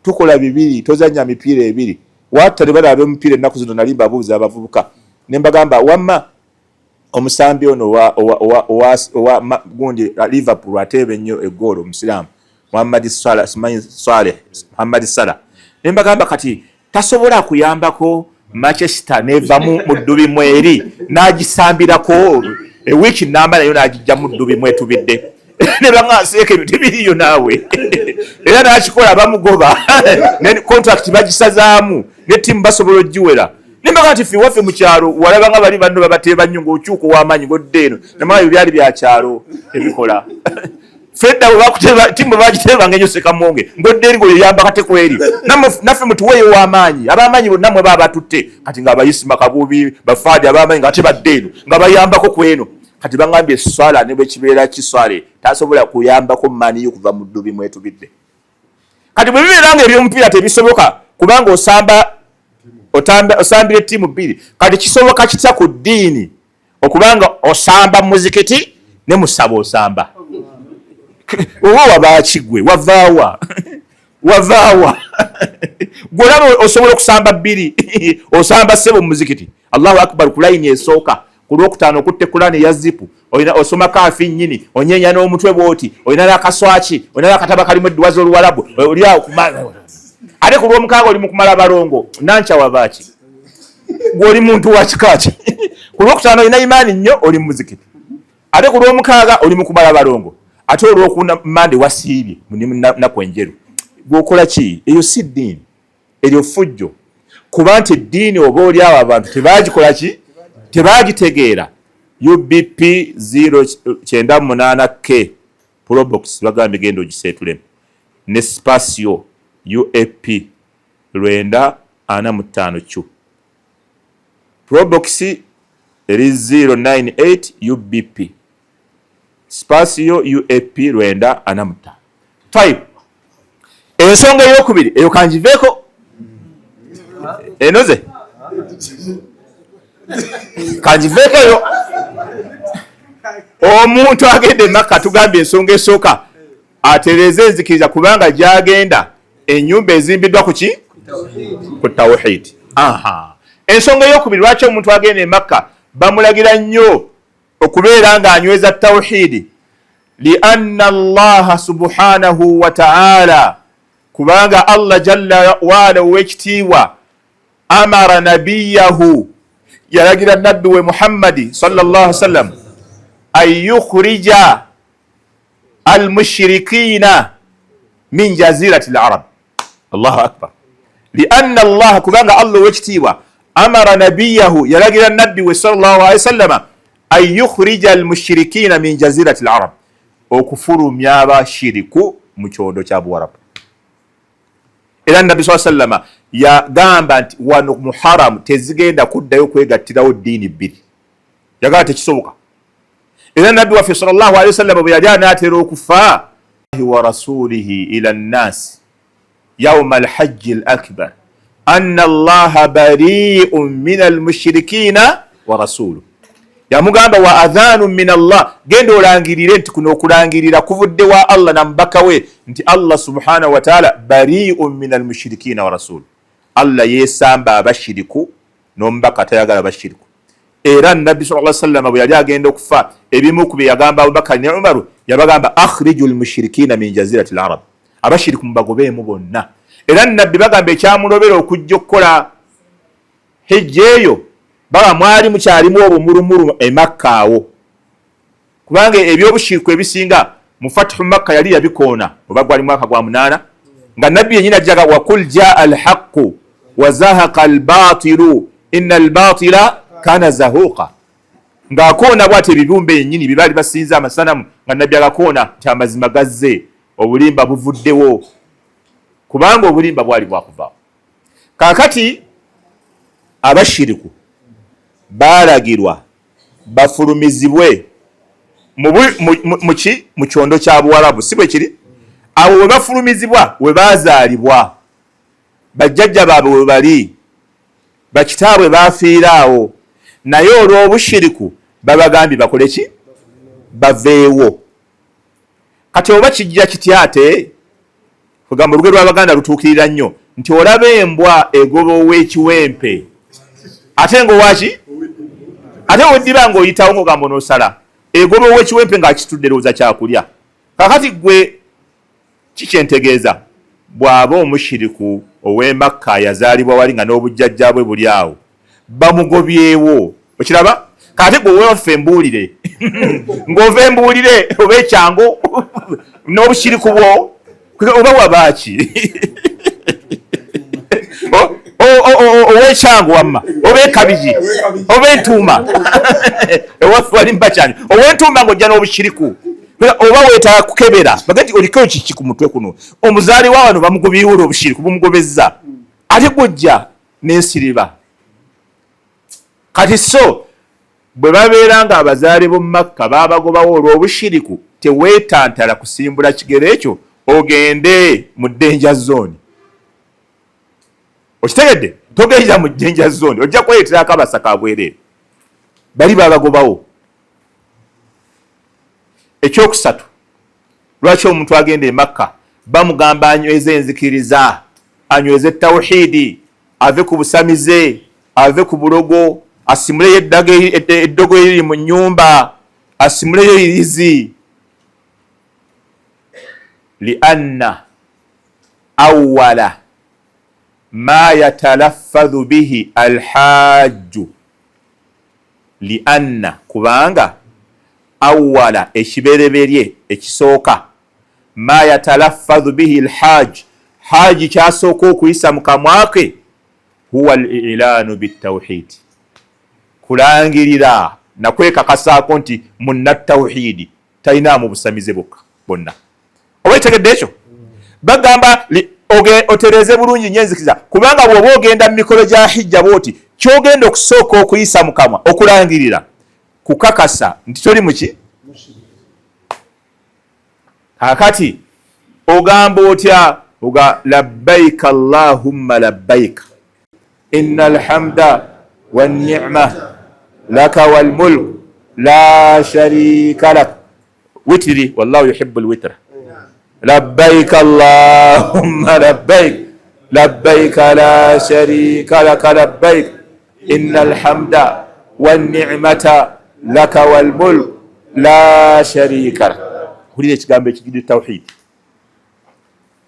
tukola bibiri, tozanya mipiira ebiri. Watta tebalaba emipiira ennaku zino. Nali mbabuuza abavubuka ne mbagamba, wamma omusambi ono owa gundi Liverpool ateeba ennyo eggoolo, omusiraamu, Muhammad Salah, simanyi Saleh, Muhammad Salah, ne mbagamba, kati tasobola kuyambako Manchester nevamu mu ddubi mweri n'agisambirako ewiiki namba nayo n'agijja mu ddubi mwetubidde? Ne baŋŋanseeko ebyo tebiriyo naawe. Era n'akikola, bamugoba ne contract bagisazaamu, ne ttiimu basobola ogiwera. Nembaga nti ffe waffe mu kyalo walaba nga bali banno babateeba nnyo, ng'okyuka ow'amaanyi ng'odda eno. Namala ebyo byali bya kyalo, tebikola. Fedda bwe bakuteba ttiimu bwe bagiteebanga ennyo sekamonge, ng'odda eri ng'oyoyamba kateko eri. Naffe mutuweeyo ow'amaanyi, ab'amaanyi bonna mwe baba batutte. Kati ng'abayisima kabubi bafaadi ab'amaanyi ng'ate badda eno nga bayambako ku eno. Kati baŋŋambye eswala ne bwe kibeera kiswale tasobola kuyambako maani yo kuva mu ddubi mwetubidde. Kati bwe bibeera nga ebyomupiira tebisoboka kubanga osamba osambira ettiimu bbiri, kati kisoboka kitya ku ddiini okubanga osamba muzikiti ne musaba osamba? Oba wabaakigwe wavaawa, wavaawa gwe olaba osobola okusamba bbiri? Osamba ssebo mu muzikiti, Allahu akbar, ku layini esooka ku Lwokutaano, okutte Kulani eya zipu, olina osoma kaafi nnyini, onyeenya n'omutwe bwoti, olina n'akaswaki, olina n'akataba kalimu edduwa z'Oluwalabu, oli awo. Ate ku Lwomukaaga oli mu kumala balongo nankya. Wavaaki gwe? Oli muntu wa kikaaki? Ku Lwokutaano olina imaani nnyo, oli mu muzikiti, ate ku Lwomukaaga oli mu kumala balongo, ate olwokuna Mande wasiibye naku enjeru. Gweokola ki? Eyo si ddiini, eryo fujjo. Kuba nti eddiini oba oli awo abantu tebagikola ki, tebagitegeera. UBP 098 K Probox bagambye genda ogiseetulemu ne Spacio UAP 945 Q. Probox eri 098 UBP, Spacio UAP 945. Five, ensonga eyokubiri eyo kangiveeko, enoze kangiveeko eyo. Omuntu agenda Emakka, tugambye ensonga esooka atereeze enzikiriza, kubanga gyagenda enyumba ezimbiddwa ku ki? Ku tawhid. Aha, ensonga eyokubiri lwaki omuntu agenda Emakka bamulagira nnyo okubeera ng'anyweza tawhidi, lianna Allaha subhanahu wa taala, kubanga Allah jalla waala ow'ekitiibwa, amara nabiyahu, yalagira nabbi we Muhammadi sallallahu sallam, an yukhrija almushirikina min jazirati larab. Allahu akbar! Lianna Allaha, kubanga Allah ow'ekitiibwa, amara nabiyahu, yalagira nabbi we sallallahu alaihi wasallama, an yukhrija almushirikina min jazirati larab, okufulumya abashiriku mu kyondo kya Buwarabu. Era nabbi saa sallama yagamba nti wano mu haramu tezigenda kuddayo kwegattirawo ddiini bbiri. Yagamba tekisoboka. Era Nabbi waffe sallallahu alaihi wasallam bwe yali anaatera okufa, wa rasulihi ila nnasi yauma alhajji al akbar anna Allaha bariun min almushrikina wa rasuluh. Yamugamba wa adhanu min Allah, genda olangirire nti kuno okulangirira kuvudde wa Allah na mubaka we, nti Allah subhanahu wa ta'ala bariun min almushrikina wa rasuluh. Allah yeesamba abashiriku n'omubaka tayagala bashiriku. Era Nabbi sallallahu alaihi wasallam bwe yali agenda okufa, ebimu ku bye yagamba Abubakar ne Umaru, yabagamba akhriju lmushirikina min jazirati larab, abashiriku mubagobeemu bonna. Era Nabbi bagamba ekyamulobera okujja okukola hijja eyo, baba mwali mukyalimu obumulumulu e Makka awo, kubanga ebyobushiriku ebisinga mu Fatihu Makka yali yabikoona, oba gwali mwaka gwa 8 nga Nabbi yenyini ajjaga wakul jaa alhaqu wa zahaqa albatilu inna albatila kana zahuqa, ng'akoona bwati ebibumbe yennyini bye baali basinza amasanamu, nga Nabbi agakoona nti amazima gazze, obulimba buvuddewo, kubanga obulimba bwali bwakuvaawo. Kaakati abashiriku baalagirwa bafulumizibwe muki mu kyondo kya Buwarabu, si bwe kiri? Awo we bafulumizibwa we baazaalibwa, bajjajja baabwe we bali, bakitaabwe bafiira awo, naye olw'obushiriku babagambye bakole ki? Baveewo. Kati oba kijja kitya ate? Kugamba olugero lw'Abaganda lutuukirira nnyo nti olaba embwa egoba ow'ekiwempe ate ng'owaki, ate weddiba ng'oyitawo ng'ogamba onoosala, egoba ow'ekiwempe ng'akitudde lowooza kyakulya. Kakati gwe kikyentegeeza, bw'aba omushiriku ow'e Makka yazaalibwa wali nga n'obujjajja bwe buli awo, bamugobyewo, okiraba? Kati gwe wewaffe embuulire ng'ova embuulire oba ekyangu n'obushiriku bwo oba wabaaki ow'ekyangu wamma oba ekabigi oba entuuma ewaffe wali mbakyanyu ow'entuuma ng'ojja n'obushiriku, oba weetaaga kukebera bagati oliko kiki ku mutwe kuno, omuzaali wa wano bamugobyewo olw'obushiriku bumugobezza, ate gw'ojja n'ensiriba. Kati so bwe babeera nga abazaale b'omu Makka baabagobawo olw'obushiriku, teweetantala kusimbula kigere ekyo ogende mu danger zone. Okitegedde? Togenda mu danger zone, ojja kwereeterako abasaka abwereere, bali babagobawo. Ekyokusatu, lwaki omuntu agenda e Makka bamugamba anyweze enzikiriza, anyweze tawhidi, ave ku busamize, ave ku bulogo, asimuleyo eddogo eriri mu nnyumba, asimuleyo irizi? Lianna awwala ma yatalaffadhu bihi alhajju, lianna kubanga awwala ekibereberye ekisooka, ma yatalaffadhu bihi alhajj, haji kyasooka okuyisa mu kamwa ke, huwa al-i'lanu bitawhid, kulangirira nakwekakasaako nti munnatawhidi, talinaamu busamize bwokka bonna. Oba etegedde ekyo? Bagamba otereeze bulungi nnyo enzikiriza, kubanga bw'oba ogenda mu mikolo gya hijja bwoti, kyogenda okusooka okuyisa mu kamwa okulangirira kukakasa nti toli muki. Kakati ogamba otya? Oga labbaika allahumma labbaika inna alhamda wanni'ma laka walmulk la sharika lak, witiri, wallahu yuhibbu lwitra. Labbaika allahumma labbaik, labbaika la sharika laka labbaik, inna alhamda wanni'mata laka walmulk la sharika lak. Hulira ekigambo ekigidde tawhid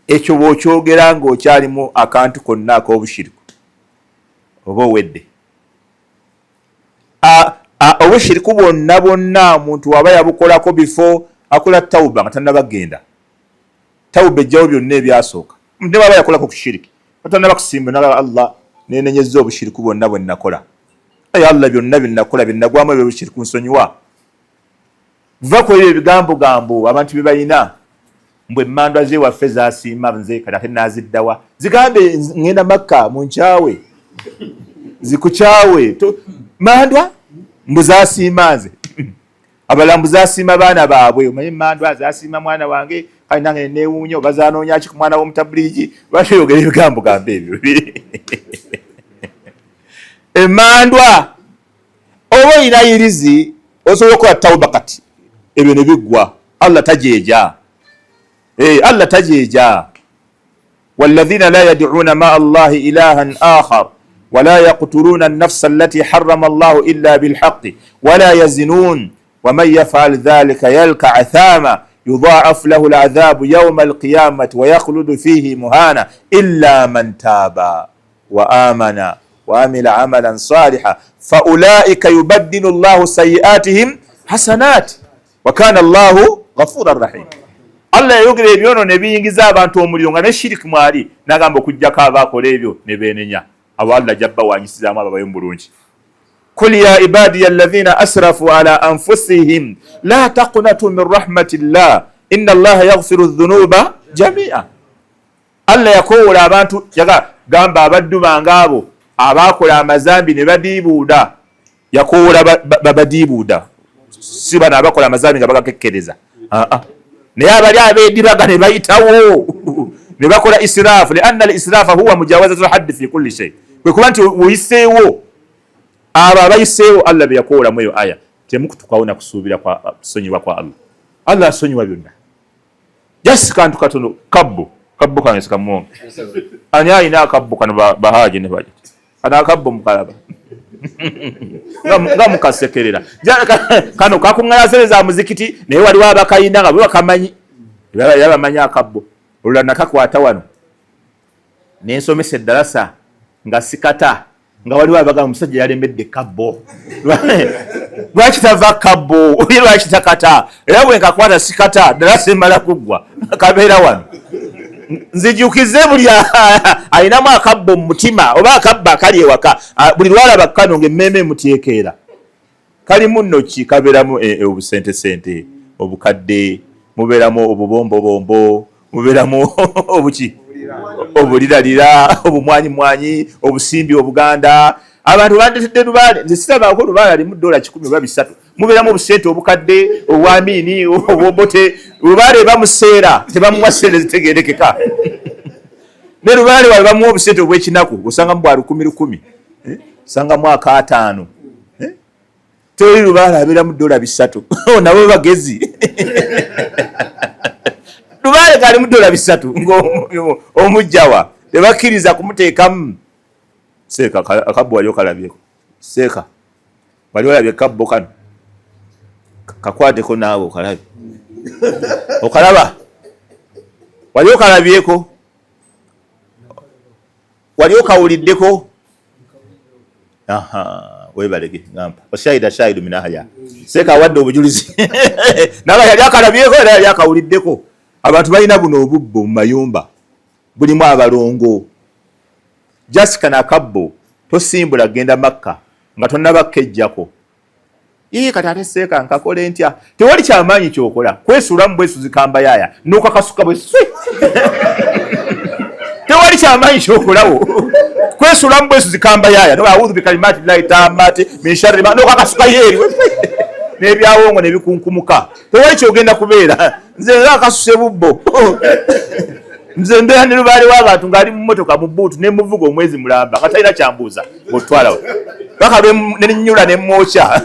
ekyo, bw'okyogera ng'okyalimu akantu konna ak'obushiriku, oba owedde. Obushiriku bwonna bwonna omuntu waba yabukolako bifo akola tawuba nga tannaba kugenda, tawuba ejjawo byonna ebyasooka. Ne bwaba yakolako ku shiriki batannaba kusimba, nalaba Allah, nenenyezza obushiriku bwonna bwe nakola. Ayi Allah, byonna bye nakola bye nagwamu ebyobushiriku nsonyiwa. Va ku ebyo ebigambo gambo abantu bye balina mbwe emmandwa z'ewaffe zasiima nze, kati ate naaziddawa? Zigambe ngenda Makka munkyawe, zikukyawe mandwa mbu zasiima nze. Abalambuzi asiima baana baabwe, omanyi emandwa zasiima mwana wange, kale nange newuunya oba zanoonya ki ku mwana w'omutabuliigi, lwaki oyogera ebigambo gamba ebyo? Emandwa oba olina yirizi osobola okukola tawuba, kati ebyo ne biggwa. Allah tajeeja, eh, Allah tajeeja. Walladhina la yad'una maa Allahi ilahan akhar wala yaqtuluna an-nafsa allati harrama Allahu illa bilhaqqi wala yazinun waman yaf'al dhalika yalka athama yudha'af lahu al-adhabu yawma al-qiyamati wa yakhludu fihi muhana illa man taba wa amana wa amila amalan saliha fa ulaika yubaddilu Allahu sayiatihim hasanat wa kana Allahu ghafuran rahim. Allah yayogera ebyono ne biyingiza abantu omuliro nga ne shiriki mwali, nagamba okujjako abaakola ebyo ne beenenya, abo Allah ajja bawanyisizaamu ababayo mu bulungi. Kul ya ibadiya alladhina asrafu ala anfusihim la taqnatu min rahmatillah inna Allaha yaghfiru dhunuba jamia. Allah yakowoola abantu, yaga gamba abaddu bange abo abaakola amazambi ne badiibuuda. Yakowoola babadiibuuda, si bano abakola amazambi nga bagakekkereza, naye abali abeedibaga ne bayitawo ne bakola israafu. Lianna al israafa huwa mujawazatu lhaddi fi kulli shay, kwe kuba nti oyiseewo. Abo abayiseewo Allah be yakowoolamu eyo aya, temukutukawo na kusuubira kwa kusonyiwa kwa Allah. Allah asonyiwa byonna, just kantu katono. Kabbo, kabbo kange sikamuwonge. Ani alina akabbo kano? Bahaji ne baja kano akabbo mukalaba nga mukasekerera kano kakuŋŋanya sente za muzikiti, naye waliwo abakayina nga bo bakamanyi, era bamanyi akabbo. Olulala nakakwata wano nensomesa eddalasa nga sikata, nga waliwo abagamba omusajja yalemedde kabbo, lwaki tava kabbo, oye lwaki takata? Era bwe nkakwata sikata, ddalasa emala kuggwa kabeera wano. Nzijukize buli alinamu akabbo mu mutima oba akabbo akali ewaka, buli lwalaba kano ng'emmeeme emutyekeera. Kalimu nno ki? Kabeeramu obusentesente obukadde, mubeeramu obubombobombo, mubeeramu obuki, obuliralira, obumwanyimwanyi, obusimbi obuganda. Abantu bandetedde lubaale, nze sirabaako lubaale alimu dola 100 oba 300. Mubeeramu obusente obukadde, obwamiini, obwobote. Lubaale bamuseera, tebamuwa sente zitegerekeka. Ne lubaale wali bamuwa obusente obwekinaku, osangamu bwa 1000 1000, osangamu akaataano. Teri lubaale abeeramu dola 300, nabo bagezi. Lubaale kalimu dola 300 ng'omugjawa, tebakkiriza kumuteekamu. Seeka, akabbo wali okalabyeko? Seeka, wali olabye kabbo kano? Kakwateko naawe okalabe. Okalaba? Wali okalabyeko? Wali okawuliddeko? Aha, webalege ngamba oshahida shahidu min ahliha. Seeka awadde obujulizi, naba yali akalabyeko era yali akawuliddeko. Abantu balina buno obubbo mu mayumba, bulimu abalongo. Just kano akabbo, tosimbula genda Makka nga tonnaba kejjako. Ii, kati ate seeka nkakole ntya? Tewali kyamaanyi kyokola, kwesuulamu bwesuzi kambayaaya n'okakasuka bwe swi. Tewali kyamaanyi kyokolawo, kwesuulamu bwesuzi kambayaaya, no audhu bikalimati llahi tammati min sharri ma, n'okakasuka yeeri n'ebyawongo ne bikunkumuka. Tewali kyogenda kubeera. Nze nga akasuse bubbo, nze mbeera ne lubaale w'abantu ng'ali mu mmotoka mu bbuutu, ne muvuga omwezi mulamba nga talina kyambuuza ng'otwalawo paka lwe nenyula ne mwokya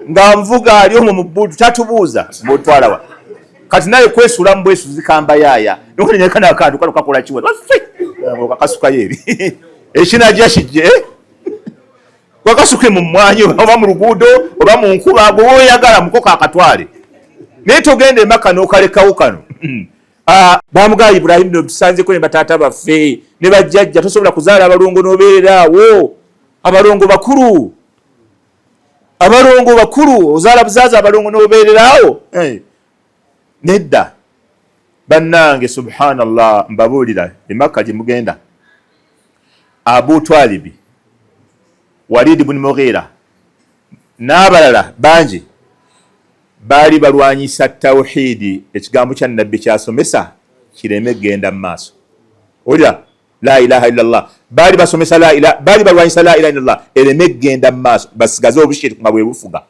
nga nvuga ali omwo mu bbuutu, tatubuuza ng'otwalawa. Kati naye kwesuulamu bwesuzi kambayaaya nokanekana akantu kano kakola kiwa okakasukayo eri ekinajja kijje, wakasuke mu mmwanyi oba mu luguudo oba mu nkuba, gwe woyagala mukoka akatwale, naye togenda emaka n'okalekawo kano. Bamugamba Ibrahimu, no tusanzeko ne bataata baffe ne bajjajja, tosobola kuzaala abalongo n'obeerera awo. Abalongo bakulu, abalongo bakulu, ozaala buzaaza abalongo n'obeerera awo? Nedda bannange, subhanallah. Mbabuulira, Emakka gye mugenda, Abu Twalibi, Walidi buni Mughira n'abalala bangi baali balwanyisa tawhidi, ekigambo kya Nabbi kyasomesa kireme genda mu maaso. Olya la ilaha illallah, baali basomesa la ilaha, baali balwanyisa la ilaha illallah ereme genda mu maaso, basigaze obushiriku nga bwe bufuga.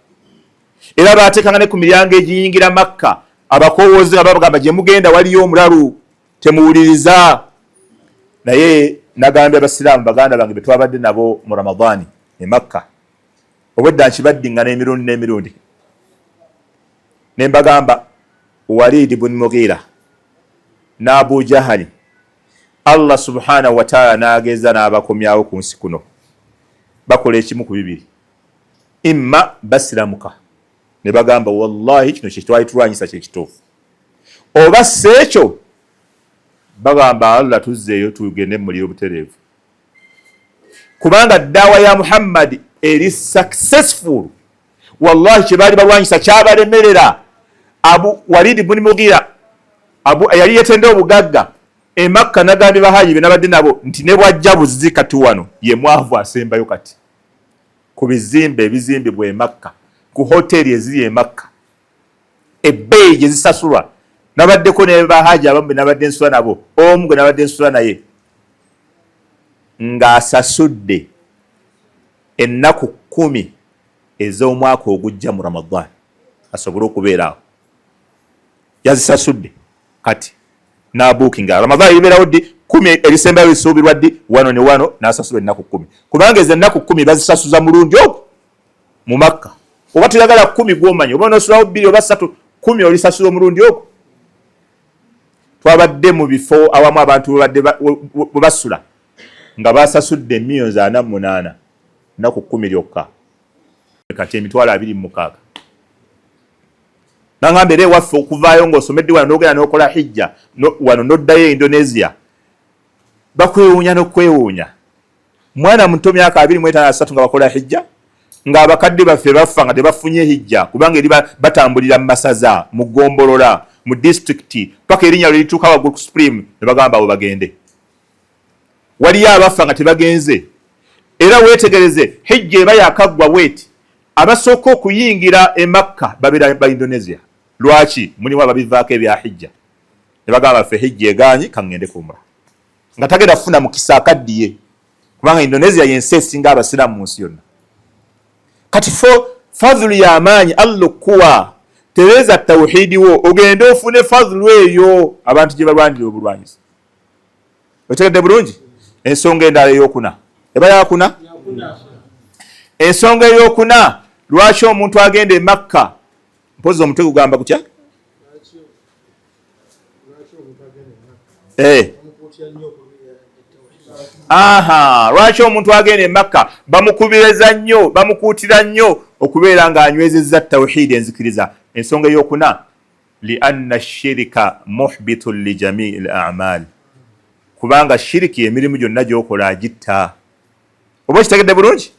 Era baateekanga ne ku miryango egiyingira Makka abakowoozi nga babagamba, gye mugenda waliyo omulalu, temuwuliriza. Naye nagambye Abasiraamu baganda bange be twabadde nabo mu Ramadaani e Makka, obwedda nkibaddingana emirundi n'emirundi, ne mbagamba, Walidi bun Mughira n'Abu Jahali, Allah subhanahu wataala n'ageza n'abakomyawo ku nsi kuno, bakola ekimu ku bibiri: imma basiramuka ne bagamba, wallahi kino kyetwali tulwanyisa kyekituufu, oba si ekyo bagamba, Allah tuzzeeyo tugende mumuliro butereevu, kubanga daawa ya Muhammadi eri successful. Wallahi kye baali balwanyisa kyabalemerera. Abu Walidi buni Mugira abu yali yetenda obugagga Emakka, nagambye bahaji be nabadde nabo nti ne bwajja buzzi kati wano ye mwavu asembayo kati ku bizimbe ebizimbibwa Emakka, ku hoteri eziri Emakka, ebbeeyi gye zisasulwa. Nabaddeko ne bahaji abamu be nabadde nsula nabo, omu gwe nabadde nsula naye ng'asasudde ennaku 10 ez'omwaka ogujja mu Ramadan asobole okubeera awo, yazisasudde kati nabuukinga Ramadan ibeerawo ddi, 10 erisembayo lisuubirwa ddi, wano ne wano, n'asasula ennaku 10, kubanga ezo ennaku 10 bazisasuza mulundi ogwo mu Makka. Oba toyagala 10 gwomanyi, oba nosulawo 2 oba 3, 10 olisasula omulundi ogwo. Twabadde mu bifo awamu abantu bwebadde bwe basula nga basasudde millions 48 nnaku 10 lyokka, kati 260,000. Nangamba era ewaffe okuvaayo ng'osomedde wano n'ogenda n'okola hijja wano n'oddayo e Indonesia, bakwewuunya n'okwewuunya. Mwana muto, myaka 25, 30, nga bakola hijja, ng'abakadde baffe bafa nga tebafunye hijja, kubanga eri batambulira mu masaza, mu ggombolola, mu disitulikiti, paka erinnya lwe lituuka waggulu ku supreme ne bagamba abo bagende. Waliyo abafa nga tebagenze. Era weetegereze, hijja eba yakaggwa bweti, abasooka okuyingira e Makka babeera ba Indonesia. Lwaki? Mulimu ababivaako ebya hijja ne bagamba, ffe hijja egaanyi, kaŋŋende ku umra, nga tagenda kufuna mukisa akaddiye, kubanga Indonesia yensi esinga Abasiraamu mu nsi yonna. Kati fo fadhulu y'amaanyi Allah okukuwa, tereza tawhidi wo ogende ofune fadhulu eyo abantu gye balwanirira obulwanyisa. Otegedde bulungi? Ensonga endala eyokuna eba yakuna. Ensonga eyokuna lwaki omuntu agenda e Makka, mpozi omutwe gugamba gutya? Eh. Aha, lwaki omuntu agenda e Makka bamukubiriza nnyo, bamukuutira nnyo okubeera ng'anywezezza tawhidi, enzikiriza? Ensonga eyokuna, lianna shirika muhbitun lijamii l amal, kubanga shiriki emirimu gyonna gyokola agitta. Oba okitegedde bulungi?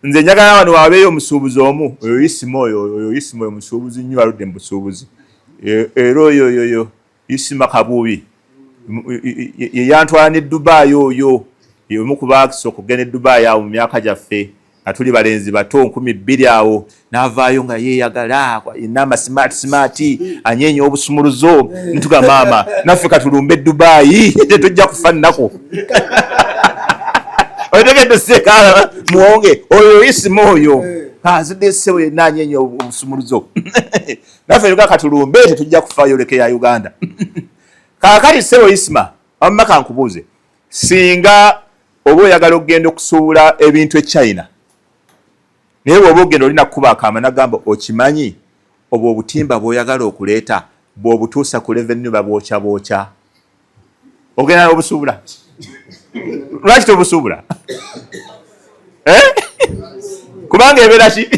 Nze njagala wano wabeeyo omusuubuzi omu, oyo Isima, oyo Isima, oyo musuubuzi nnyo, aludde mu busuubuzi. Era oyo oyo Isima Kabubi yeyantwala ne Dubai, oyo omu ku baakisa okugenda e Dubai awo mu myaka gyaffe nga tuli balenzi bato, 2000 awo, n'avaayo nga yeeyagala yenna ama smart smart, anyeenya obusumuluzo. Ntuga maama naffe katulumbe Dubai, tetujja kufa nnaku. Otegedde? Seka muwonge oyo Isima oyo azidde ssebo yenna anyeenya obusumuluzo, naffe tuga katulumbe, tetujja kufa, yoleke ya Uganda. Kaakati ssebo Isima, wamma kankubuuze, singa oba oyagala okugenda okusuubula ebintu e China, naye bw'oba ogenda olina kukuba akaama nagamba, okimanyi obwo obutimba bw'oyagala okuleeta bw'obutuusa ku revenue babwokya bwokya, ogenda n'obusuubula? Lwaki tobusuubula? Eh? Kubanga ebeera ki?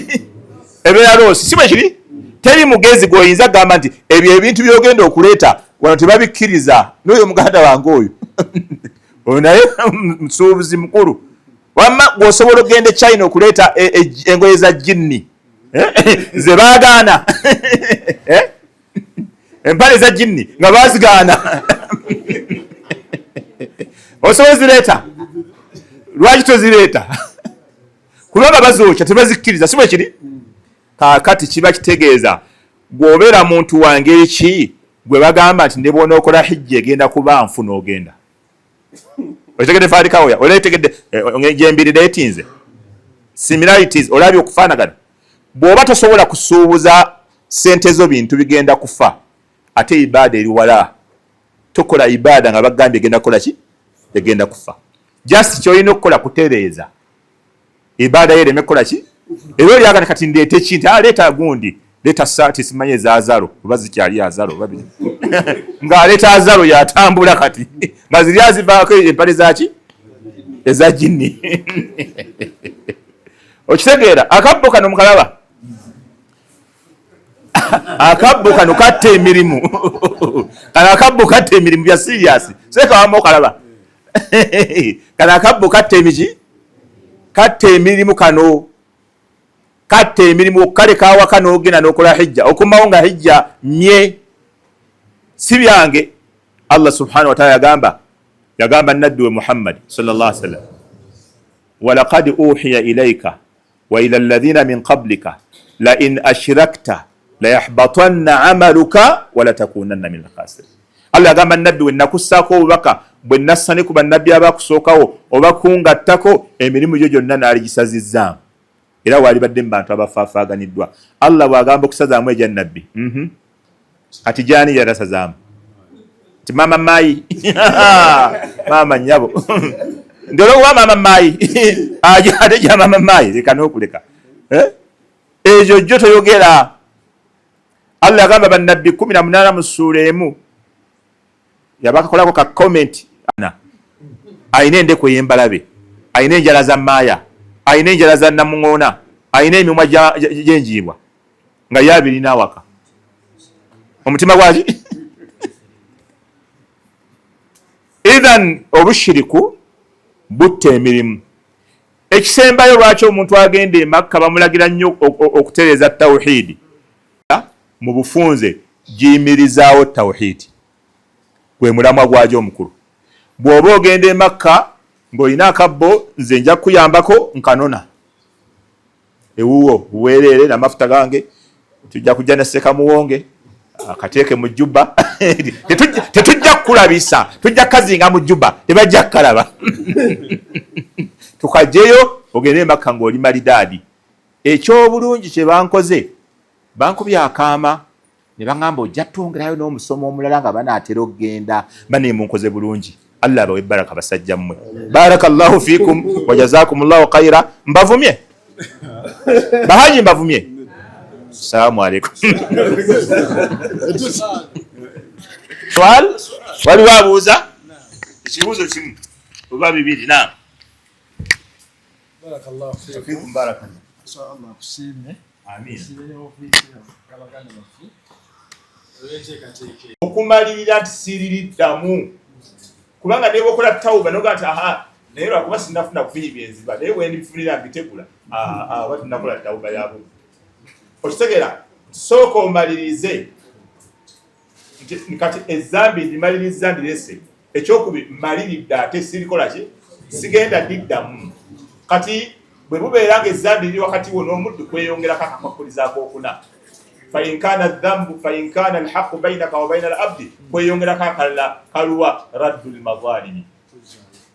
Ebeera loss, si bwe kiri? Teri mugezi gw'oyinza kugamba nti ebyo ebintu by'ogenda okuleeta wano tebabikkiriza. N'oyo muganda wange oyo, oyo naye musuubuzi mukulu, wamma gweosobola okugenda e China okuleeta engoye za jinni, eh? Ze baagaana, eh? Empale za jinni nga bazigaana, osobola zireeta? Lwaki tozireeta? Kubanga bazookya, tebazikkiriza, si bwe kiri? Kaakati kiba kitegeeza bw'obeera muntu wa ngeri ki gwe bagamba nti ne bw'onookola hijja egenda kuba nfu n'ogenda? Okitegedde faadikawoya? Ola etegedde gyembirira etinze similarities, olabye okufaanagana? Bw'oba tosobola kusuubuza sente zo bintu bigenda kufa, ate ibaada eri wala. Tokola ibaada nga bagambye egenda kukola ki, egenda kufa. Just kyolina okukola kutereeza ibaada yo ereme kukola ki. Era olyagana kati ndeete ki nti aleeta gundi, leeta saati simanyi ezazalo oba zikyali azalo oba ng'aleeta azalo yatambula kati nga ziri azivaako empale zaki eza jinni. Okitegeera? Akabbo kano mukalaba, akabbo kano katta emirimu. Kano akabbo katta emirimu bya serious. Seekawamu okalaba kano akabbo katta emiki, katta emirimu. Kano katta emirimu okukaleka awaka n'ogenda n'okola hijja, okomawo nga hijja mye si byange. Allah subhanahu wataala yagamba nabbi we Muhammad sallallahu alaihi wasallam, walaqad uhiya ilaika wa ila alladhina min qablika la in ashrakta layahbatanna amaluka walatakunanna min alkhasirin. Allah yagamba nabbi we, nakussaako obubaka bwe nassa ne ku bannabbi abakusookawo, oba kungattako emirimu gyo gyonna naaligisazizzaamu, era waalibadde mu bantu abafaafaaganiddwa. Allah bw'agamba okusazaamu egya nabbi, Kati gyani yatasazaamu nti maama maayi, maama nnyabo, nti olwokuba maama maayi ate gya maama maayi leka n'okuleka, eh? Ekyo jjo toyogera. Allah yagamba bannabbi 18 mu ssuula emu yabakakolako ka comment. Ayina endeku ey'embalabe, ayina enjala za maaya, ayina enjala za namuŋoona, ayina emimwa gy'enjiibwa nga yabirina awaka omutima gwaki. Ithan obushiriku butta emirimu. Ekisembayo, lwaki omuntu agenda e Makka bamulagira nnyo okutereeza tawhidi? Mu bufunze giyimirizaawo tawhidi, gwe mulamwa gwagyo omukulu. Bw'oba ogenda e Makka ng'olina akabbo, nze nja kukuyambako nkanona ewuwo buweerere n'amafuta gange, tujja kujja ne sekamuwonge akateeke mu juba. Tetujja kukulabisa, tujja kukazinga mu juba, tebajja kukalaba. Tukajeyo ogende emakka ng'oli malidaadi. Ekyobulungi kye bankoze, bankubye akaama ne baŋŋamba ojja twongerayo n'omusomo omulala nga banaatera okugenda. Baneemunkoze bulungi, Allah abawe baraka basajja mmwe. Barakallahu fikum wa jazakumullahu khaira. Mbavumye bahaji, mbavumye. Assalamu alaikum. Swal, waliwo abuuza ekibuuzo kimu oba bibiri? Naam. Barakallahu fikum. Fikum barakallah. Allah akusiime. Amin. Siime ne ofiisi y'abaganda baffe olw'enteekateeka. Okumalirira nti siririddamu, kubanga ne bwokola tawuba noga nti aha, naye lwakuba sinafuna kufinyi byenziba, naye wendibifunira mbitegula, oba tunakola tawuba ya bubi. Okitegeera? Sooka omalirize nti kati ezambi ndimaliriza, ndirese. Ekyokubi maliridde, ate sirikola ki, sigenda diddamu. Kati bwe bubeera nga ezambi liri wakati wo n'omuddu, kweyongerako akakwakuliza akokuna, fainkana dhambu fainkana alhaqu bainaka wa baina alabdi, kweyongerako akalala kaluwa raddu lmadhalimi,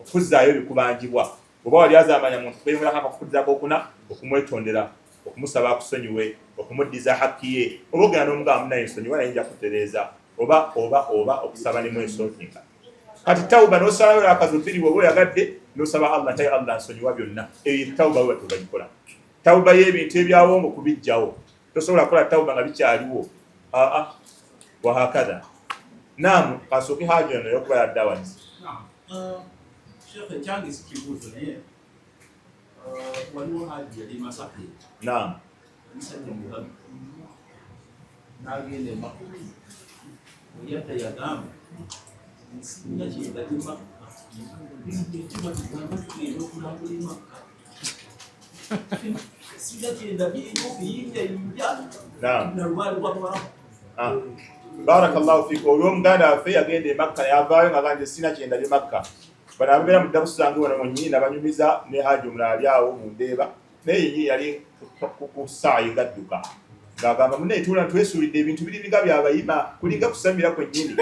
okuzzaayo ebikubanjibwa. Oba wali azamanya muntu, kweyongerako akakukuliza akokuna, okumwetondera, okumusaba akusonyiwe, okumuddiza hakki ye, oba ogenda n'omugamba, munaye nsonyiwa, naye nja kutereeza, oba okusaba ne mwesootinga. Kati tawuba n'osalayo lakazo bbiri bw'oba oyagadde, n'osaba Allah tayi, Allah nsonyiwa byonna. Eyo tawuba bwe batyo bagikola. Tawuba y'ebintu ebyawongo kubijjawo, tosobola kukola tawuba nga bikyaliwo. Aa, wahakadha. Naamu, kasooke haji ono yokuba yadde awanise. Sheikh, ekyange si kibuuzo, naye waliwo haji yali Masaka. Omusajja mugagga n'agenda e Makka. Oyadda yagamba, sirina kyendabye Makka, ekiba tugamba tugenda okulambula e Makka, sirina kyendabyeyo, okuyinjayinja nalwalibwa bwamu. Ah. Barakallahu fiku. Olw'omuganda waffe yagenda e Makka yavaayo nga ganje sina kyendabye Makka. Bano ababeera mu darusu zange wano mwennyini nabanyumiza ne haji omulala ali awo mu Ndeeba, naye yennyini yali ku saayi ng'adduka ng'agamba, munnaye tuula twesuulidde ebintu biri biga byabayima kulinga kusamira kwennyini.